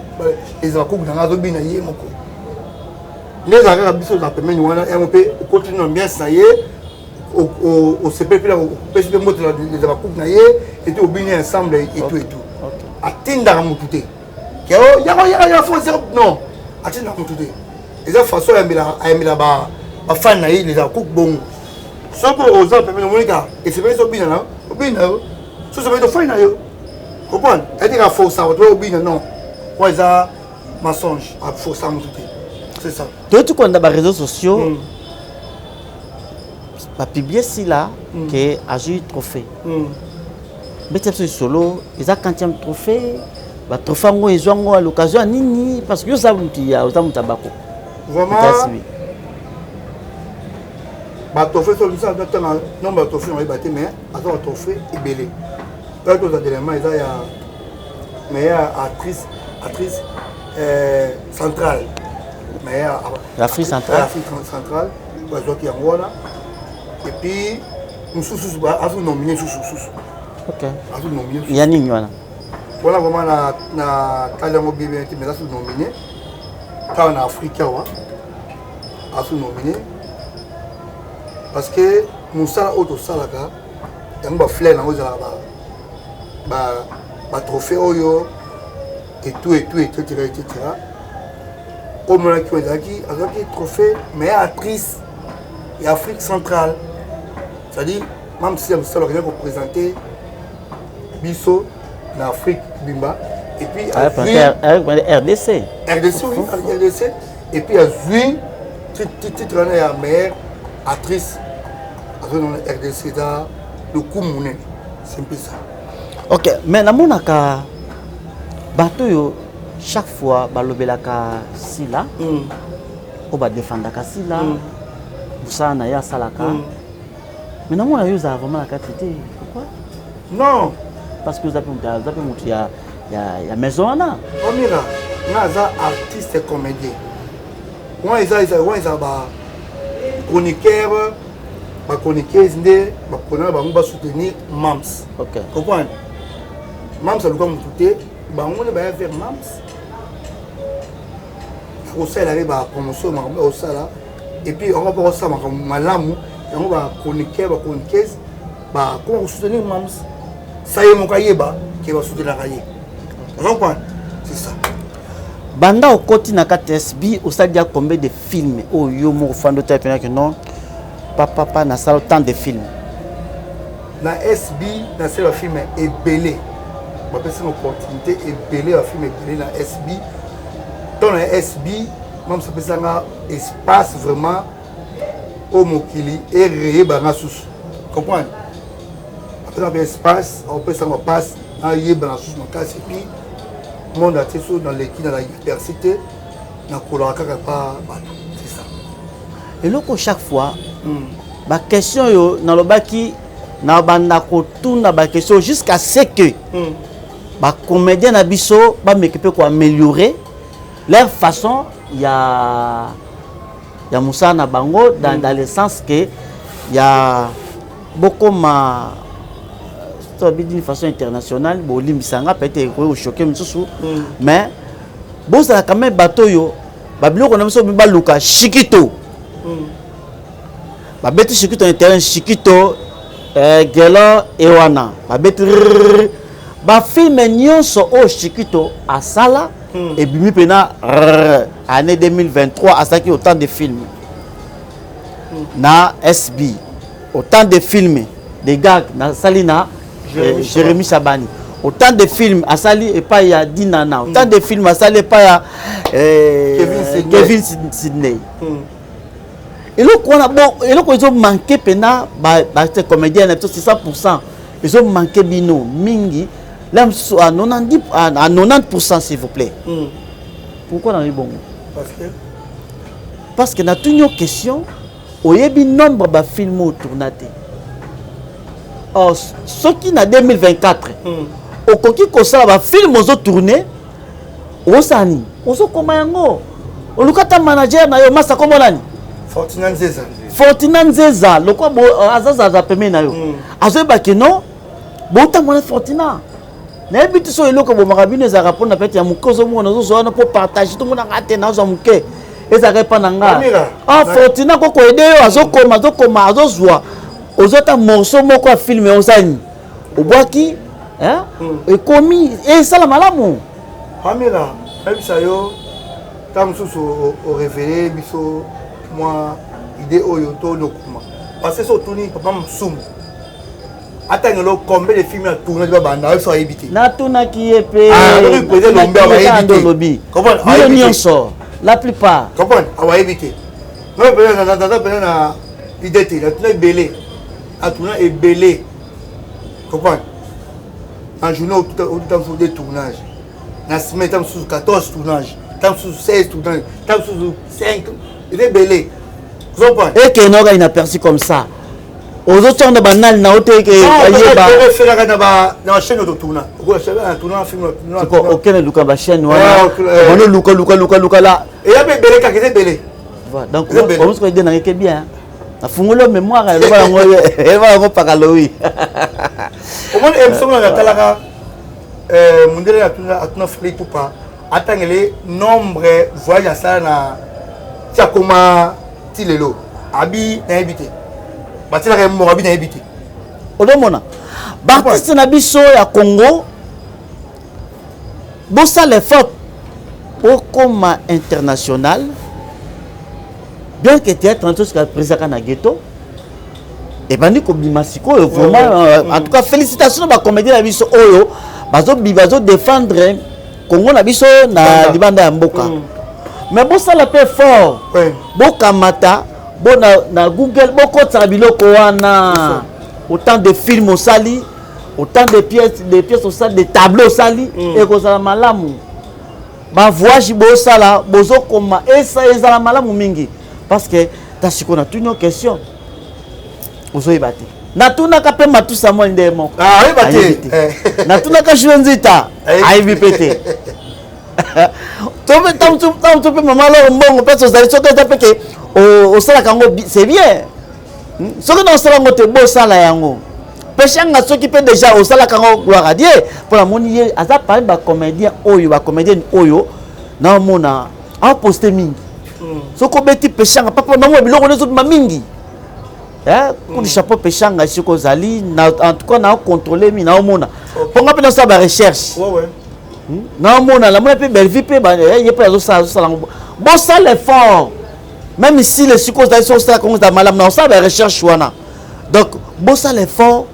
eza bakuku nanga, azobina ye moko nde ezala kaka. Biso na pembeni wana, yango mpe okoti na ambiance na ye. Osepeli mpe, opesi mpe mbote na bacouple na ye et obini ensemble et tout et tout. Atindaka motu te ke yaka yaka yaka fo zero, non, atindaka motu te. Eza façon ayambela bafans na ye, les couple bongo. Soki oza pembeni, omonika esepeli, so obina na obina yo, so sepeli, tofai na yo, comprendre eteka força bato obina, non, wana eza mensonge. Aforça motu te, c'est ça. Toyoti kolanda baréseaux sociaux, bapublier Sila ke azwi trophée. Beti biso lisolo, eza quantième trophée? Batrophée yango ezwa yango à l'occasion ya nini? Parce que yo oza mutu ya, oza mutu ya bakoko. Vraiment, batrophée, so biso atanga nombre ya trophée nayeba te, mais aza batrophée ebele. Oyo toza dernièrement eza ya meilleure actrice centrale, meilleure Afrique centrale. Afrique centrale bazwaki yango wana. Et puis mosusu azo nominé susu susu. Azo nominé. Ya nini wana? Wana vraiment na tali yango bien bien te, mais azo nominé kaka na Afrique awa. Azo nominé parce que mosala oyo tosalaka yango, bafleur yango ezalaka batrophée oyo et tout et tout, etc etc. Oyo monaki oyo ezalaki, azwaki trophée meilleure actrice ya Afrique centrale, c'est-à-dire même si ya mosala akendaki koprésente biso na Afrique bimba. Et puis RDC. RDC, oui, RDC. Et puis azwi titre wana ya meilleure actrice, azwi na RDC. Eza lokumu monene, c'est un peu ça. Ok, mais namonaka bato oyo chaque fois balobelaka Sila, oyo badefendaka Sila, mosala na ye asalaka, mais namona yo ozala vraiment na kati te. Pourquoi? Non. Parce que oza mpe motu ya maison wana. Omira nga aza artiste comédien wana, eza wana, eza ba chroniqueur, bachroniqueuse nde bapona bango basoutenir Mams. Comprendre, Mams aluka motu te, bango nde baya vers Mams akosalela ye bapromotion, makambo akosala. Et puis yango mpo akosala makambo malamu yango, bachroniqueur, bachroniqueuse bakoma kosoutenir Mams sa ye moko ayeba ke basoutenaka ye. Comprendre, c'est ça. Banda okoti na kati ya SB, osali ya combien de films oyo yo moko ofandi otala mpenaki non, papapa, nasala tant de films? Na SB nasala bafilm ebele, bapesanga opportunité ebele, bafilm ebele na SB. Ntango na SB, Mams apesanga espace vraiment oyo mokili ereyebanga susu, comprendre, apesanga mpe espace, apesanga passe nayebana susu makasi. Et puis monde atie so naleki na persi te, nakolaka kaka pa bato, c'est ça. Eloko chaque fois baquestion oyo nalobaki, na banda kotuna baquestion jusqu'à ce que bacomédien na biso bameki mpe koaméliorer leur façon ya mosala na bango dans le sens que ya bokoma tobi d'une façon internationale. Bolimbisanga, peut-être ekoki kochoquer mosusu, mais bozala quand même bato oyo babiloko na biso baluka shikito, babeti shikito na terrain, shikito gelo e wana babeti bafilm nyonso oyo shikito asala, ebimi mpena année 2023. Asalaki autant de films na SB, autant de films de gag nasali na Jérémy Chabani, autant de films asali epai ya Dinana, autant de films asali epai ya Kevin Sydney. Eloko wana, bon, eloko ezomanquer mpena bacomédien na biso, c'est 100 ezomanquer bino mingi la mosusu à 90, à 90, s'il vous plaît. Pourquoi nalobi bongo? Parce que Parce que natuni yo question, oyebi nombre bafilm oyo tourna te. Or soki na 2024 okoki kosala bafilm ozotourne, osala nini? Ozokoma yango, oluka ata manager na yo masa, kombo nani? Fortuna Nzeza. Fortuna Nzeza, lokwa azazaza pembeni na yo, azoyeba ke non, botambola. Fortuna, nayebi te so eloko ebomaka bino ezalaka mpona pete ya moke ozomona, ozozwa wana mpo partage, tomonaka te, nazwa moke ezalaka epa na nga. Ah, Fortuna koko ede yo, azokoma, azokoma, azozwa. Ozwa ata morceau moko ya film osali nini? Obwaki, hein? Ekomi esala malamu. Pamela, nayebisa yo ntango mosusu orevele biso mwa idée oyo to lokuma parce que so otuni papa Masumu atangelo combien de films ya tournage babanda oyo so ayebi te. Natunaki ye mpe. Ah, président Lombe ayebi te. Olobi bino nyonso, la plupart. Comprendre, awayebi te. Naza mpenza na idée te. Natuna ebele, atuna ebele, comprendre. En journée otuta mosusu de tournage, na semaine ta mosusu 14 tournage, ta mosusu 16 tournage, ta mosusu 5, eza ebele. Ekende oka inaperçu comme ça, ozotia na banani na yo te ke ayeba. Efelaka na bachaîne oyo totourna, tourna film. Okende luka bachaîne wana, bano luka luka luka luka la. Eya mpe ebele kaka, eza ebele. Donc omosuka ide nangeke bien, nafungoli yo mémoire, eloba yango, eloba yango paka lowi. Omoni émission nga natalaka, mondele atuna Fally Ipupa atangele nombre voyage asala na ti akoma ti lelo. Abi nayebi te, batielaka ye mbongo, abi nayebi te. Odomona baartiste na biso ya Congo, bosala effort okoma international, bien que théâtre na tosika présidaka na ghetto ebandi kobima sikoyo vraiment. En tout cas, félicitations na bacomédien na biso oyo bazodéfendre Congo na biso na libanda ya mboka. Mais bosala mpe fort, bokamata bo na Google, bokotisaka biloko wana, autant de film osali, autant de pièces osali, de tableau osali, ekozala malamu. Bavoyage bosala, bozokoma, ezala malamu mingi, parce que ta sikoyo natuni yo question, ozoyeba te. Natunaka mpe Matusa mwa nde moko. Ayebi te. Natunaka Jules Nzita, ayebi mpe te. Ntango mpe mama loro mbongo mpe ozali, soki eza mpe ke osalaka yango, c'est bien. Soki na osala yango te, bosala yango. Peshanga, soki mpe déjà osalaka yango, gloire à Dieu. Mpo namoni ye aza parmi bacomédien oyo, bacomédienne oyo naomona aposte mingi. Soki obeti Peshanga, papa, namona biloko nde ezobima mingi. Coup de chapeau Peshanga, soki ozali. En tout cas naocontrôle mi, naomona mpo nga mpe nasala barecherche, naomona, namona mpe Bellevue mpe ye mpe azosala, azosala yango. Bosala effort, même si le sikoyo ozali, soki osala kongo, ezala malamu na osala barecherche wana. Donc bosala effort,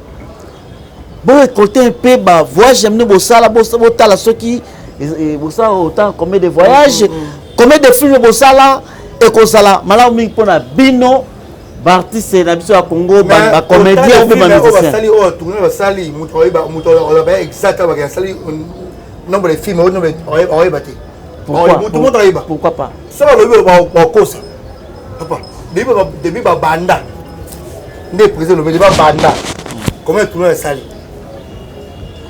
borécolte mpe bavoyage ya bino bosala, botala soki bosala autant, combien de voyage, combien de film bosala. Ekozala malamu mingi mpona bino baartiste na biso ya Congo, bacomédien mpe bamusicien. Basali oyo tourne, basali, moto oloba exact asali nombre de film, oyeba te. Moto moto ayeba. Pourquoi pas? So balobi, bakosa papa. Depuis babanda nde président lobi babanda, combien de tournoi esali,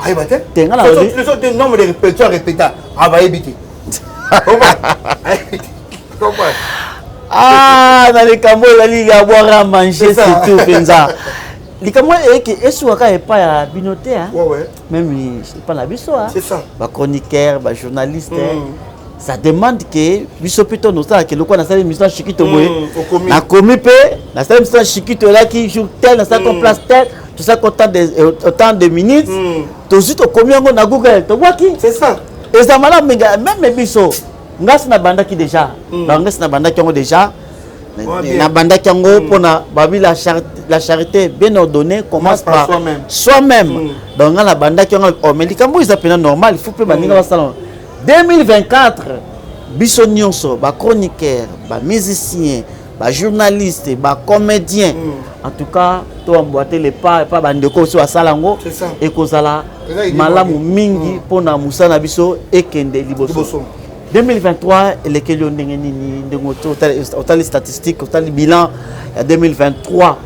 ayeba te. Te. Nombre de répétition arépéta, abayebi te. Ah, na likambo ezali ya boire à manger, surtout mpenza likambo eyeke esukaka epai ya bino te, même epai na biso bachroniqueur, bajournaliste. Ça demande que biso mpe to nosalaka eloko. Nasali émission ya Shikito boye, nakomi mpe nasali émission ya Shikito, elaki jour tel, nasalaki place tel, tosalaki autant de minutes, tozwi, tokomi yango na Google, tobwaki. C'est ça. Eza malamu mingi. Même biso, ngasi nabandaki déjà, ngasi nabandaki yango déjà, nabandaki yango mpona babi la charité bien ordonnée commence par soi-même. Donc nga nabandaki yango. Oh, mais likambo eza mpena normal, il faut mpe baninga basala. 2024, biso nyonso, bachroniqueur, bamusicien, bajournaliste, bacomédien, en tout cas toemboîte le pas epa bandeko oso basala yango. Ekozala malamu mingi mpona mosala na biso ekende liboso. 2023 elekeli yo ndenge nini? Ndenge otali statistique, otali bilan ya 2023,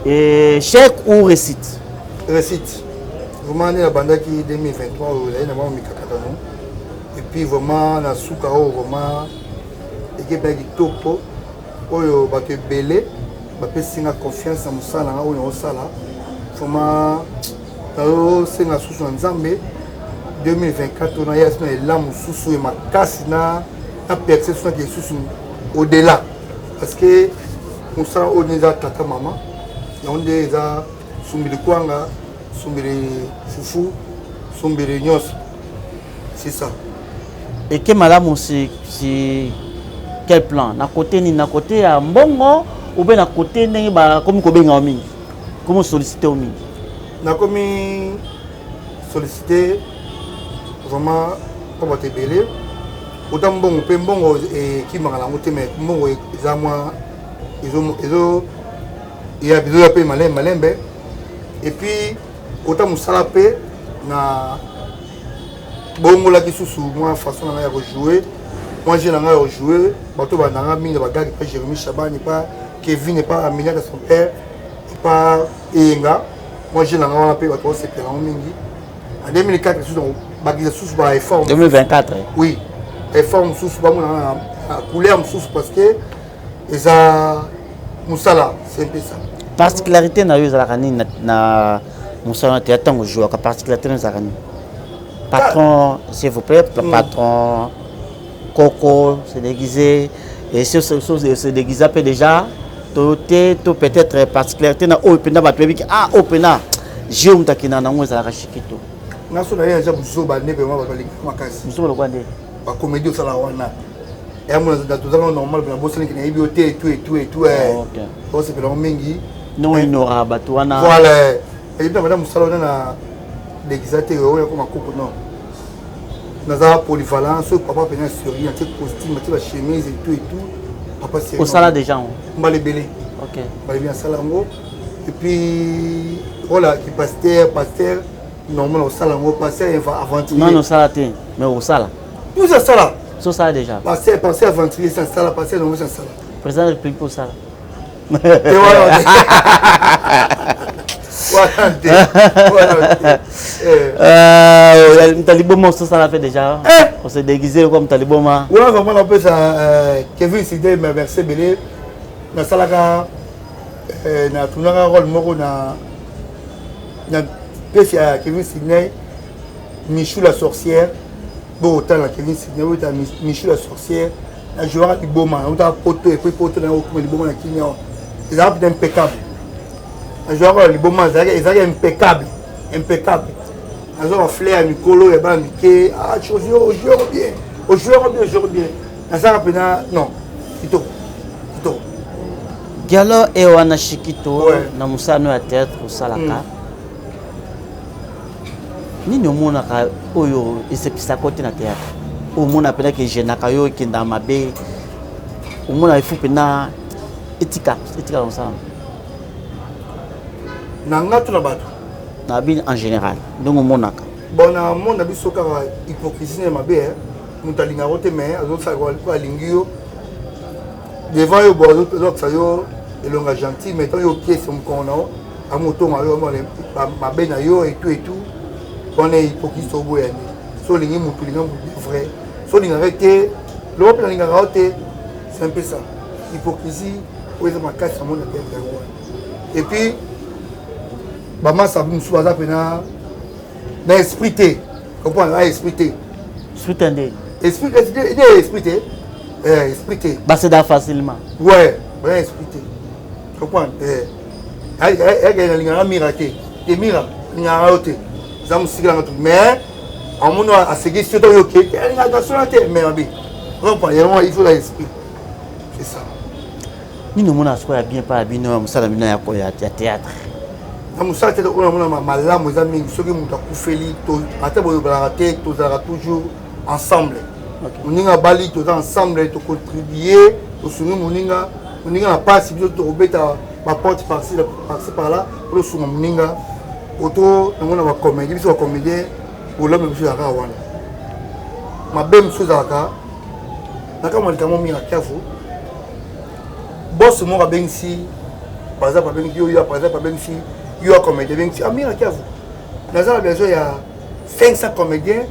échec ou réussite? Réussite vraiment. Nde nabandaki 2023 oyo, ezali na mwa mikakatano, et puis vraiment na suka oyo vraiment ekepe ya kitoko oyo bato ebele bapesi nga confiance na mosala na nga oyo naosala. Vraiment nazosenga susu na Nzambe, 2024 oyo naya na elan mosusu ya makasi, na perce susu, nake lisusu au-delà, parce que mosala oyo eza tata mama. Yango nde eza sumbili kwanga, sumbili fufu, sumbili nyonso. C'est ça. Eke malamu si, si quel plan? Na côté nini? Na côté ya mbongo ou bien na côté ndenge bakomi kobenga yo mingi? Komi solliciter yo mingi? Nakomi solliciter vraiment mpo bato ebele ota mbongo mpe mbongo ekimaka nango te mais mbongo eza mwa ezo ya bizoya mpe malembe malembe et puis kota mosala mpe na bongolaki susu mwa façon na ngai ya kojouer mwa jeu na ngai ya kojouer bato bandanga mingi na bagage epa Jérémie Chabani epa Kevin epa Aminata son père epa Eyenga mwa jeu na ngai wana mpe bato basepela yango mingi. En 2004 susu bakisa susu ba effort 2024 oui effort mosusu bamona na couleur mosusu parce que eza mosala, c'est un peu ça. Particularité na yo ezalaka nini na mosala na théâtre ntango ojouaka? Particularité na yo ezalaka nini? Patron, s'il vous plaît, patron Coco se déguisé et si se déguisa mpe déjà to te to peut-être particularité na oyo mpenza bato bayebiki, ah, oyo mpenza jeu moto akendaka nango ezalaka Shikito. Nga so na ye eza buzoba nde vraiment bato balingaka makasi. Buzoba lokwa nde? Bacomédie osalaka wana ya tozalaka normal, nabosaniki nayebi yo te etu etu etu osepela yango mingi. Non, inora bato wana. Voilà, eyebi na banda mosala wana na déguisa te oyo yakoma koko. Non, naza polyvalent. Soki papa mpena série atie costume, atie bachemise et tout et tout, papa série. Osala déjà yango? Mbala ebele. Mbala ebele asala yango. Et puis rôle ki pasteur, pasteur normal osala yango, pasteur aventurier. Non, osala te, mais osala. Tout ça sala. So osala déjà. Pasteur, pasteur aventurier ça sala, pasteur normal ça sala. Président de la République osala? Te wana wana te, wana te. Moto aliboma ososala mpe déjà? Ose déguisé comme moto aliboma? Wana vraiment napesa Kevin Side merci ebele. Nasalaka, natunaka rôle moko na pièce ya Kevin Sidney, Michou la sorcière. Bokotala Kevin Sidney, oyota Michou la sorcière, najouaka liboma, nautaka poto et puis poto na okoma liboma na kini awa. Ezalaka peut impeccable. Najouaka liboma, ezalaki impeccable, impeccable. Nazwa bafleur ya mikolo ya bana mike. Ah, ojouer bien, ojouer bien, ojouer bien. Nazalaka mpena non, kitoko, kitoko. Dialo e wana Shikito, na mosala no ya théâtre osalaka, nini omonaka oyo esepisaka yo te na théâtre, oyo omona mpena ke egenaka yo, ekendaka mabe, omona efu mpena etika etikala mosala? Na nga to na bato? Na bino en général, ndenge omonaka. Bon, na monde na biso kaka hypocrisie na mabe. Moto alingaka te mais azosala po alingi yo devant yo, bo azolakisa yo elonga gentil, mais ntango yo pièce mokongo na yo amotonga yo mabe na yo et tout et tout. Wana hypocrisie toboya nde. So olingi motu, olinga motu vrai. So olingaka te, loba mpe nalingaka yo te. C'est un peu ça, hypocrisie oyo eza makasi na monde ya théâtre yango wana. Et puis bamasa mosusu baza mpena na esprit te, comprendre na esprit te. Esprit te nde? Esprit nde, esprit te, esprit te. Baseda facilement. Ouais, bana esprit te, comprendre. Yake nalingaka Mira te te, Mira alingaka yo te, eza mosika nanga tu, mais amoni asekisi yo ntango yoke te, alingaka sona te, mais mabe, comprendre yango. Il faut la esprit, c'est ça. Nini omona sikoyo ya bien mpa ya bino ya mosala bino ya théâtre? Na mosala te, oyo namona malamu eza mingi. Soki moto akufeli, ata boyobalaka te, tozalaka toujours ensemble. Moninga abali, toza ensemble, tocontribue, tosungi moninga. Moninga na pasi, biso tokobeta baporte par-ci par là po tosunga moninga. Oto nango na bacomédie, biso bacomédien, bolamu biso ezalaka wana. Mabe mosusu ezalaka na kamwa likambo mingi akiavu boss moko abengisi, par exemple abengisi yo, yo par exemple abengisi yo ya comédien, abengisi Amira Kiavu, naza na besoin ya 500 comédien,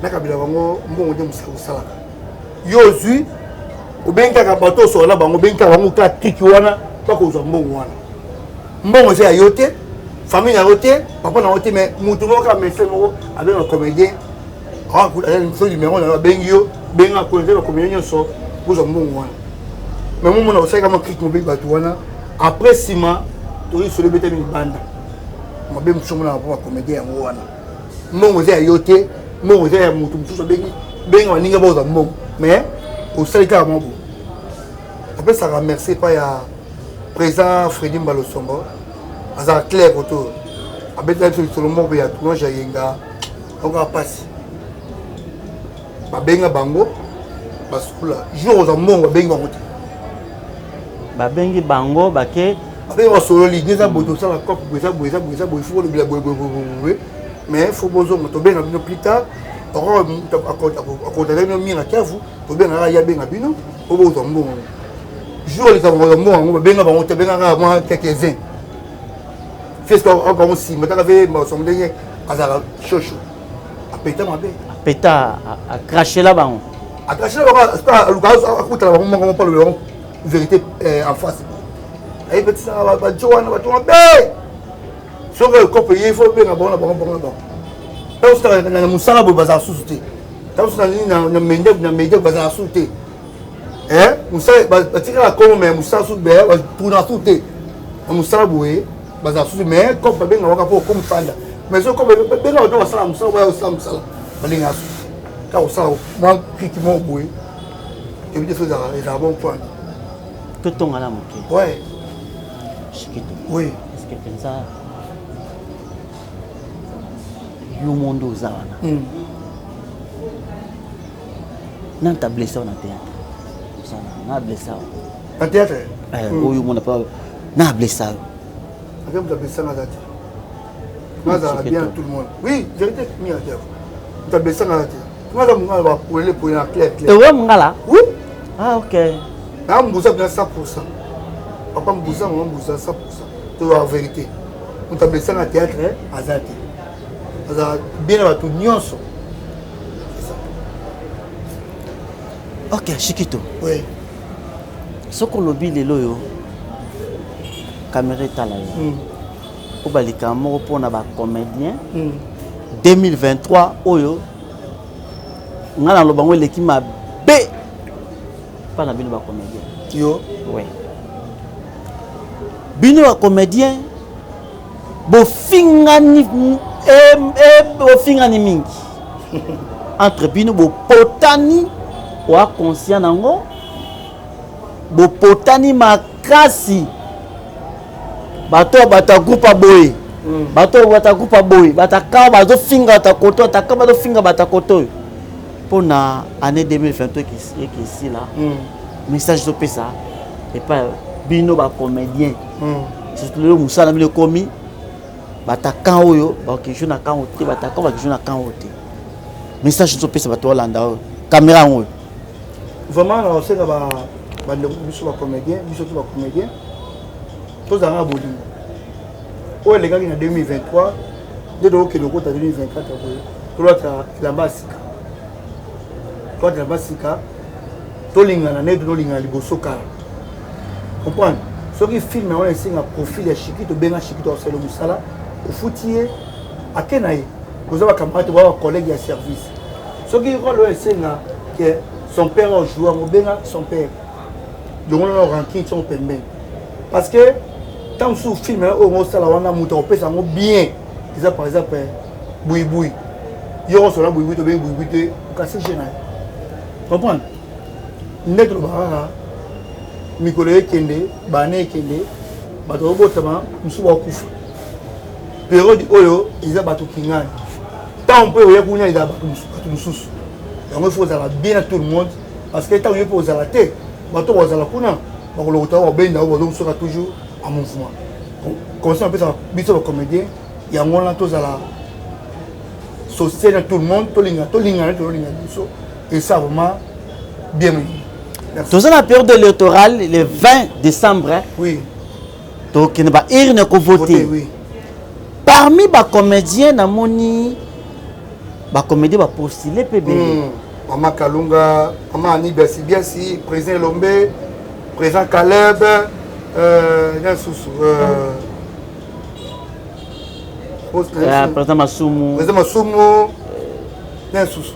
nakabila bango mbongo nde mosala kosalaka. Yo ozwi, obengi kaka bato osola na bango, obengi kaka bango kaka triki wana, bakozwa mbongo wana. Mbongo eza ya yo te, famille na yo te, papa na yo te, mais motu moko kaka, médecin moko abenga comédien, so numéro na yo, abengi yo, benga koze bacomédien nyonso bozwa mbongo wana. Mais momona osalika mwa clique, mobengi bato wana, après nsima Toyi solo ebetami libanda. Mabe mosusu omonaka mpo bacomédien yango wana. Mbongo eza ya yo te, mbongo eza ya moto mosusu abengi benga baninga bakozwa mbongo. Mais osali kaka mwa boye. Napesaka merci epai ya président Fredy Mbalosombo. Azalaka clair koto. Abetela biso lisolo moko ya tournage ya Yenga. Okoka mpasi. Babenga bango basukula jour ozwa mbongo babengi bango te. Babengi bango bake babengi basololi nde eza boye tosala cope boye eza boye eza boye eza boye fo bolobela boye boye boye boye mais fo bozonga tobenga bino plus tard akontaka bino mingi kiavu tobengaka ye abenga bino po bozwa mbongo jour likambo kozwa mbongo yango babenga bango te abengaka mwa quelques-uns fiesque bango nsima taka ve masongo ndenge azalaka shosho apeta mabe apeta akrachela bango akrachela bango aluka akutana bango moko mpo alobi bango vérité en face ayepetisaka bajo wana bato mabe soki ekope ye ifo obenga bango na bango bango na bango ntango na mosala boye bazala susu te ntango mosusu na media na media bazala susu te mosala batikala kongo mais mosala susu batuna susu te na mosala boye bazala susu mais cope babenga waka mpo okomifanda mais soki cope benga bato basala mosala baya kosala mosala balingaka susu kaka kosala mwa kriki moko boye ebi te so ezala bon point totonga na moke ouais Shikito oui est-ce que mpenza yo mondo oza wana nani ta blessé na théâtre na blessé na théâtre oyo mona pa na blessé yo ake moto ablessé nga aza te nga azalaka bien tout le monde oui vérité mi ya diable moto ablessé nga aza te nga aza mongala bapolele polele na clair clair oyo mongala oui ah ok na mbuza bina 100 papa mbuza mama mbuza 100 to la vérité moto ablessé nga théâtre aza te aza bien na bato nyonso. Ok Shikito, oui soki olobi lelo oyo caméra etala yo po balika moko mpona bacomédien 2023 oyo nga naloba ngo eleki mabe mpa na bino bacomédien. Yo oui bino bacomédien bofingani bofingani mingi entre bino bopotani oa conscient nango bopotani makasi bato bato ya groupe aboye bato bato ya groupe aboye bataka bazofinga batakoto bataka bazofinga batakoto oyo mpona année 2023 ekesila message topesa epai bino bacomédien surtout lelo mosala bino ekomi batakan oyo bakejo na kan te batakan bakejo na kan oyo te message topesa bato balanda oyo caméra yango oyo. Vraiment na osenga bandeko biso bacomédien biso to bacomédien tozalaka bolingo oyo elekaki na 2023 nde tokokende okota 2024 boye tolata elamba ya sika tolata elamba ya sika tolingana nde tolingana liboso kala comprendre soki film yango esenga profil ya Shiki tobenga Shiki toasala mosala ofuti ye ake na ye koza bacamarade boa bacollègue ya service soki role oyo esenga ke son père ajoue yango obenga son père longola na rancune ntango pembeni parce que ntango mosusu film oyo osala wana moto akopesa yango bien eza par exemple buibui yo osola buibui tobengi buibui te okasi je na ye comprendre nde tolobaka kaka mikolo ekende bana ekende bato babotama mosusu bakufa periode oyo eza bato kingani ntango mpe oya kuna eza bato mosusu yango ifo ozala bien na tout le monde parce que ntango yo mpe ozala te bato bazala kuna bakolokota babenda oyo bazokosoka toujours en mouvement conseil apesaka biso bacomédien yango wana tozala social na tout le monde tolinga tolingana tolinga biso et ça vraiment bien. Toza na période électorale le 20 décembre. Oui. Tokende ba urne ko voter. Oui. Parmi ba comédiens namoni ba comédien ba postuler pe bele. Mama Kalunga, Mama Annie Biasi Biasi, président Lombe, président Caleb, Nyansusu, président Masumu. Président Masumu, Nyansusu.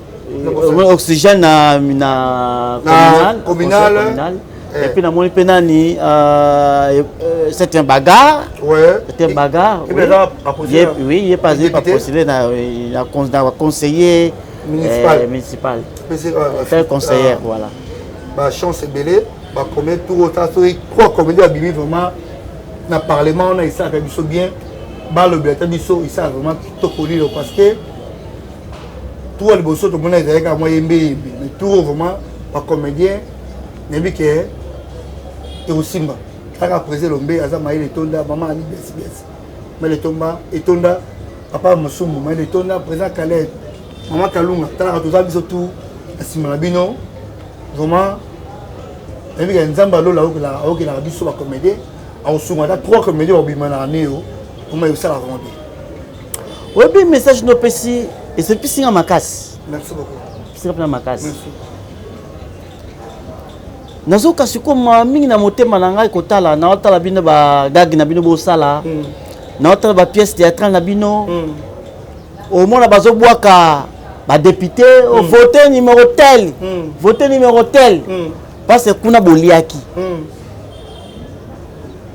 Oxygène na communal. Communal. Et puis namoni mpe nani euh, euh, c'est un bagarre. Ouais. C'est un bagarre. Oui, oui, oui il est passé pas postulé na na conseiller municipal. Euh, municipal. C'est un conseiller, voilà. Ba chance ebele, ba premier tour ota soki trois comédiens abimi vraiment na parlement wana esalaka biso bien balobela ata biso esalaka vraiment kitoko lilo parce que tour ya liboso tomona ezalaki kaka mwa yembe yembe mais tour vraiment bacomédien nayebi ke ekosimba kaka président lombe aza mayele etonda mama ali biasi biasi mayele etomba etonda papa mosumbu mayele etonda président caleb mama kalunga talaka toza biso tout na nsima na bino vraiment nayebi ke nzambe alola aokelaka biso bacomédien akosunga ata trois comédien bakobima na année oyo vraiment ekosala vraiment bien oyebi message nopesi esepisi nga makasi merci beaucoup epesi nga mpena makasi nazoka sikoyo mawa mingi na motema na ngai kotala naotala bino bagage na bino bosala mm. naotala bapièce théâtrale na bino mm. omona bazobwaka badepute mm. vote numéro tel mm. vote numéro tel mm. parce que kuna boliaki mm.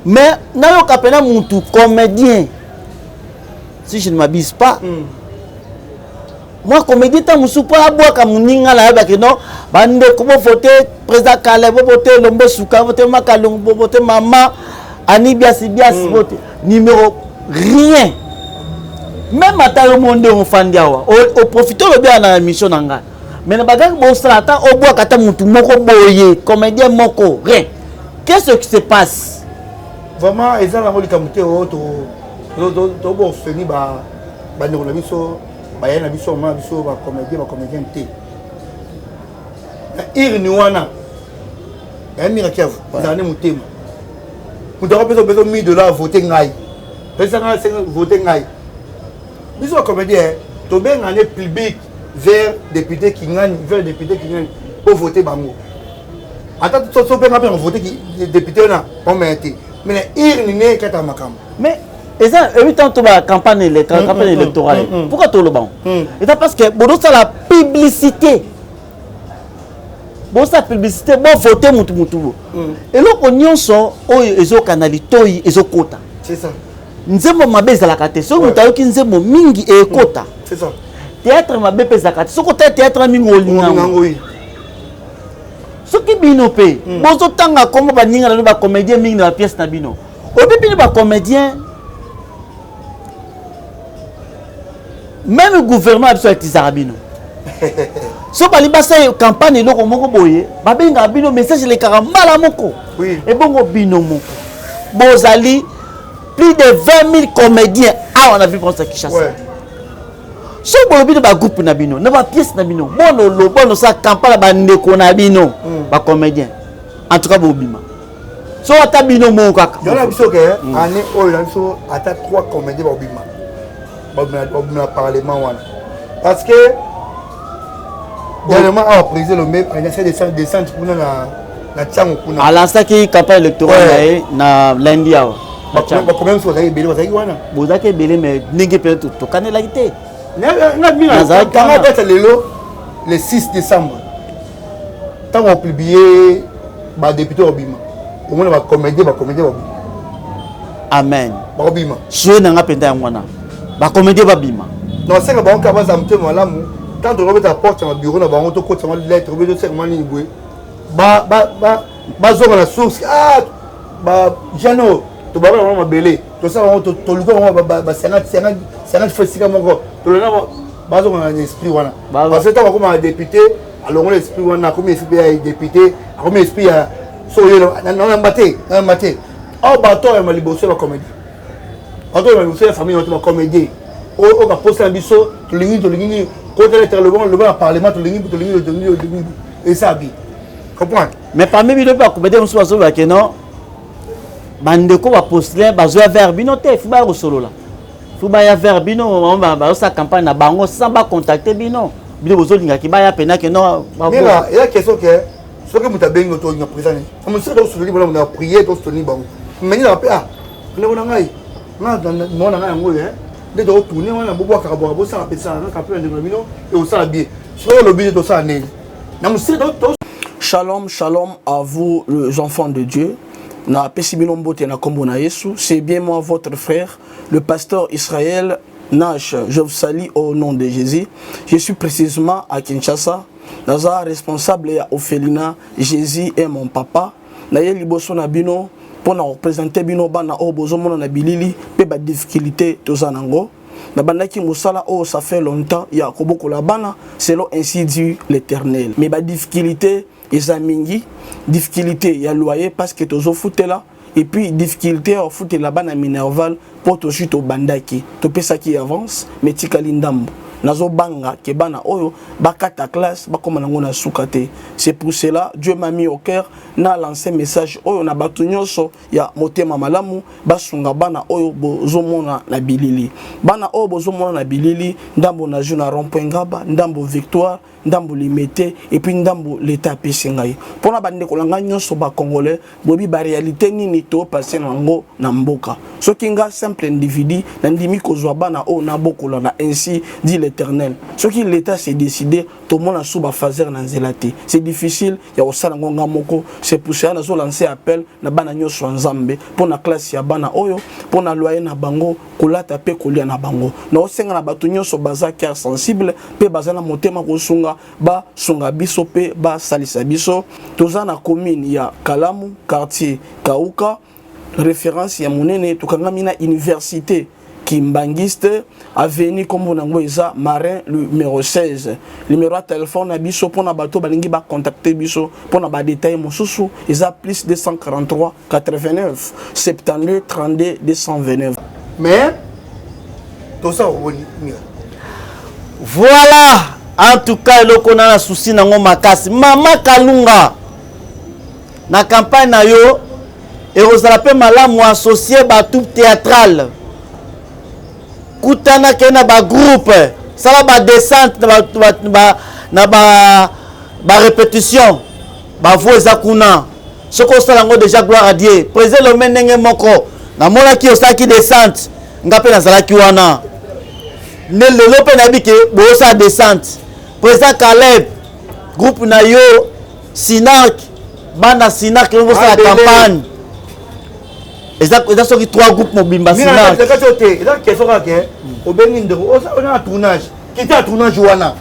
mais nayoka mpena mutu comédien si je ne m'abuse pas mm. mwa comédien ntango mosusu mpo abwaka moninga na yebaki non bandeko bovote président kale bovote elombe suka bovote makalongo bovote mama ani biasi biasi mm. bote numéro rien même ata yo mo ndenge ofandi awa oprofite olobi awa na émission na ngai mais na bagaki bosala ata obwaka ata motu moko boye comédien moko rien qu'est ce qui se passe vraiment eza nango likambo te oyo toboseni bandeko na biso bayai na biso mama na biso bacomédien bacomédien te na urne wana ya mira kiavu ezala nde motema moto akopesa opesa 1000 dollar vote ngai pesa ngai vote ngai biso bacomédien tobenga nde public vers député kingani vers député kingani po vote bango ata tobenga mpe na vote député wana omaya te mais na urne ne ekata makambo mais eza ebi ntango to ba campagne électorale mm, campagne mm, mm, électorale pourquoi toloba ngo eza parce que bozosala publicité bosala publicité bovote mutu mutu bo eloko nyonso oyo ezokanda litoi ezokota nzembo mabe ezalaka te soki moto ayoki nzembo mingi ekota théâtre mabe mpe ezalaka te soki otala théâtre mingi olinga yango soki bino mpe bozotanga nkombo baninga na bino bacomédien mingi na bapièce na bino oyebi bino bacomédien meme gouvernement ya biso atizaka bino so balingi basala campagne eloko moko boye babengaka bino message elekaka mbala moko ebongo bino moko bozali plus de 20 000 comédiens awa na ville province ya kinshasa ouais. soki bolobi na bagroupe na bino na bapièce na bino bono bonosala campagne ya bandeko na bino mm. bacomédien en tout cas bobima so ata bino moko kaka yango na biso ke mm. année oyo na biso ata 3 comédien bakobima babima na parlement wana parce que dernièrement awa président lombe alingaki descente kuna na na ntango kuna alansaki campagne électorale na ye na lundi awa bacombien mosusu bazalaki ebele bazalaki wana bozalaki ebele mais ndenge mpe tokanelaki te nazalaki date lelo le 6 décembre ntango opublie badepute babima omona bacomédien bacomédien babima amen bakobima souhait na nga mpenza yango wana bacomédien babima nasenga bango kaka bazala motema malamu ntango tokobeta porte ya babureau na bango tokotisa mwa lettre obe tosenga mwa nini boye bazonga na source ah bajane oyo tobaka bango mabele tosala bango toluka bango ba 50 fois esika moko tolona bazonga na esprit wana parce que ntango akoma député alongola esprit wana akomi esprit ya député akomi esprit ya soyo nayamba te nayamba te awa bato oyamba liboso ya bacomédie bato oyamba liboso ya famille bato bacomédie oyo baposa na biso tolingi tolingi nini kotala etaka loba loba na parlement tolingi tolingi tolingi tolingi eza bi comprendre mais parmi bino mpe bacomédie mosusu bazoloba ke non bandeko bapostule bazoya vers bino te fi baya kosolola faut baya vers bino bazosala campagne na bango sans bacontacte bino bino bozolingaki baya mpena ke no mira eza question ke soki moto abengi yo tolinga président nini mosusu tosoutenir bango na prier tosoutenir bango mais nini mpe ah ndeko na ngai mwana na ngai yango oyo nde tokotourne wana bobwakaka bwaka bosala mpe sala kaka mpe na ndeko na bino ekosala bien soki olobi nde tosala ndenge na mosika. Shalom, shalom à vous les enfants de Dieu. Na pesi bino mbote na kombo na Yesu. C'est bien moi votre frère, le pasteur Israël Nash. Je vous salue au nom de Jésus. Je suis précisément à Kinshasa. Naza responsable ya orphelinat Jésus est mon papa. Naye liboso na bino pona représenter bino bana oyo bozomona na bilili pe ba difficulté toza nango. Nabandaki mosala oyo ça fait longtemps ya kobokola bana selon ainsi dit l'Éternel. Mais ba difficulté eza mingi, difficulté ya loyer parce que tozofutela et puis difficulté ya kofutela bana minerval mpo tozwi tobandaki topesaki avance mais tikali ndambo nazobanga ke bana oyo bakata classe bakoma nango na suka te. C'est pour cela Dieu m'a mis au cœur na lancer message oyo na bato nyonso ya motema malamu basunga bana oyo bozomona na bilili. Bana oyo bozomona na bilili, ndambo na jeu na rond-point Ngaba, ndambo Victoire, ndambo Limete et puis ndambo l'État apesi ngai. Mpona bandeko na ngai nyonso ba Congolais, boyebi ba réalité nini to passer nango na mboka. Soki nga simple individu nandimi kozwa bana oyo nabokola na ainsi dit l'Éternel. Soki l'État s'est décidé, tomona sous ba phaser na nzela te. C'est difficile ya kosala ngo nga moko. C'est pour cela nazo lancer appel na bana nyonso ya Nzambe mpona classe ya bana oyo, mpona loyer na bango, kolata pe kolia na bango. Naosenga na bato nyonso baza cœur sensible pe baza na motema kosunga, basunga biso pe basalisa biso. Toza na commune ya Kalamu, quartier Kauka, référence ya monene, tokangami na université Kimbanguiste, avenue kombo nango eza Marin numéro 16. Numéro ya téléphone na biso pona bato balingi ba contacter biso pona ba détails mosusu eza plus 243 89 72 32 229. Mais toza oboni mira. Voilà, en tout cas eloko na na souci nango makasi. Mama Kalunga na campagne na yo ekozala mpe malamu associer ba troupe théâtrale, kutana ke na ba groupe, sala ba descente na ba répétition, ba voix eza kuna. Soki osala yango déjà, gloire à Dieu. Président Lomé ndenge moko namonaki osalaki descente, nga mpe nazalaki wana nde lelo mpe nayebi ke bosala descente. Président Caleb, groupe na yo Sinark, bana Sinark yo bosala campagne eza soki 3 groupes mobimba Sinark. Eza question kaka ke obengi ndeko oza na tournage, kita tournage wana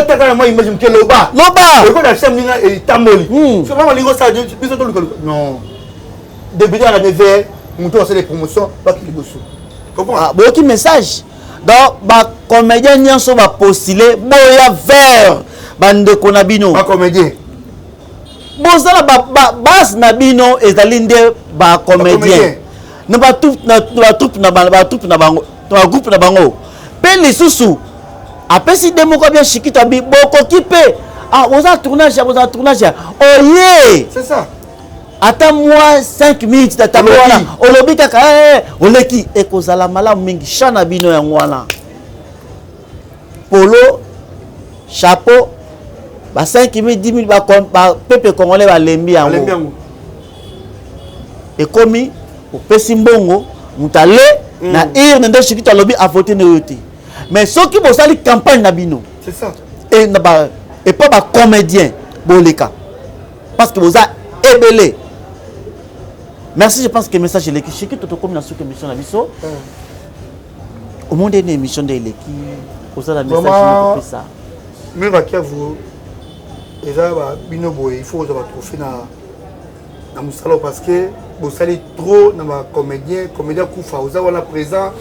otaka na mwa image moke, loba loba ekoda chef ninga etamboli so mama lingo osala biso toluka non débuté à la 9h, moto asala promotion baki liboso. Boyoki message. Donc ba comédien nyonso ba postuler, boya vers bandeko na bino ba comédien. Bozala ba base na bino ezali nde ba comédien na ba troupe na ba troupe na ba troupe na bango, na groupe na bango. Mpe lisusu apesi nde moko bien Shikito abi bokoki mpe boza tournage, boza tournage oye. C'est ça. Ata mwa 5 minutes na tableau wana olobi kaka oleki, ekozala malamu mingi. Chat na bino yango wana, polo chapeau ba 5 minutes, 10 minutes, ba peuple congolais balembi yango. Ekomi opesi mbongo moto ale na urne nde Shikito alobi avote nde oyo te. Mais soki bosali campagne na bino epa ba comédien boleka parce que boza ebele. Merci, je pense que message eleki. Shikito, tokomi na suki émission na biso. Omonde nde émission nde eleki, ozala message kopesa. Mira Kiavu eza bino boye, il faut kozwa batrophée na mosala parce que bosali trop na bacomédien. Comédien kufa oza wana présent,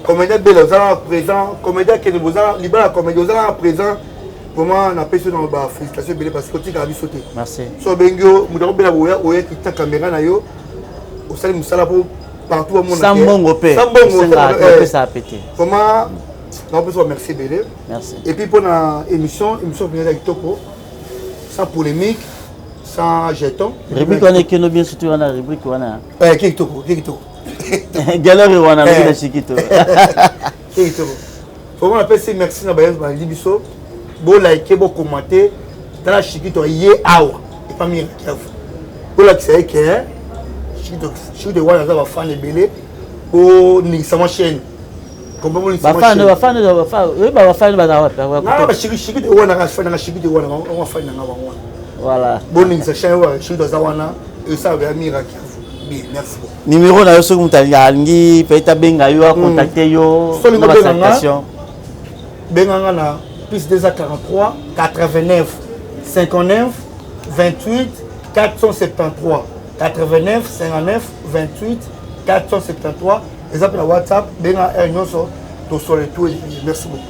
comédien bela oza wana présent, comédien kende boza libala, comédien oza wana présent. Vraiment napesi yo na bafélicitation ebele parce que otikaka biso te. So obengi yo moto akobela boya, oyaki ta caméra na yo, osali mosala mpo partout bamona. Sans mbongo mpe. Sans mbongo. Opesa pe te. Vraiment naopesa ba merci ebele. Merci. Et puis mpona émission mpenza eza kitoko, sans polémique, sans jeton. Rubrique wana ekendo bien, surtout wana rubrique wana. Ke kitoko, ke kitoko. Galère wana na Shikito. Ke kitoko vraiment. Napesi merci na bayesu balandi biso, bolike, bokommente. Tala Shikito ye awa epa Mira Kiavu, bolakisa ye ke Shikito wana aza bafan ebele. Boningisa mwa chaîne. Bafani baza wapi? Shikito wana nanga, Shikito wana bafani nanga bango wana. Voilà. Boningisa chaîne oyo Archindo aza wana esala ya mira bien merci beaucoup. Numéro na yo soki moto alingi peut-être abenga yo acontacte yo Soki na olingi obenga nga, basalutation. Benga nga na plus 243 89 59 28 473 89 59 28 473 eza mpe na WhatsApp benga heure nyonso tosolo etu merci beaucoup.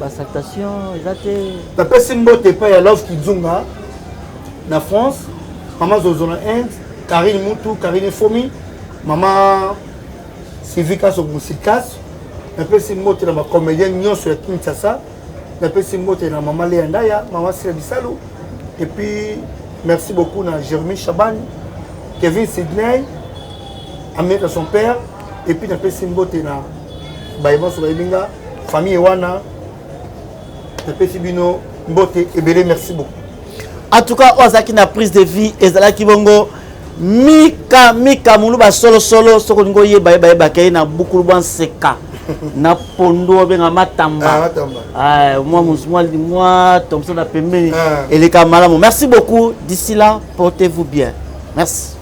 Basalutation eza te. Napesi mbote epai ya Love Kizunga na France, mama Zozo na Inde, Karine Mutu, Karine Fomi, mama Sylvie Kaso Musikas. Napesi mbote na bacomédien nyonso ya Kinshasa. Napesi mbote na mama Lea Ndaya, mama Sila Bisalu. Et puis merci beaucoup na Jérémy Chaban, Kevin Sidney, Amir son père. Et puis napesi mbote na baye banso bayebi nga famille wana napesi bino mbote ebele merci beaucoup. En tout cas oyo azalaki na prise de vie ezalaki bongo Mika Mika Muluba solosolo. Soki olingi oyeba yeba yebaka ye na bukulu bwa nseka na pondu obenga matamba. Ah, matamba. Ah, mwa mwa mwa thomson na pembeni eleka malamu. Merci beaucoup, d'ici là, portez-vous bien, merci.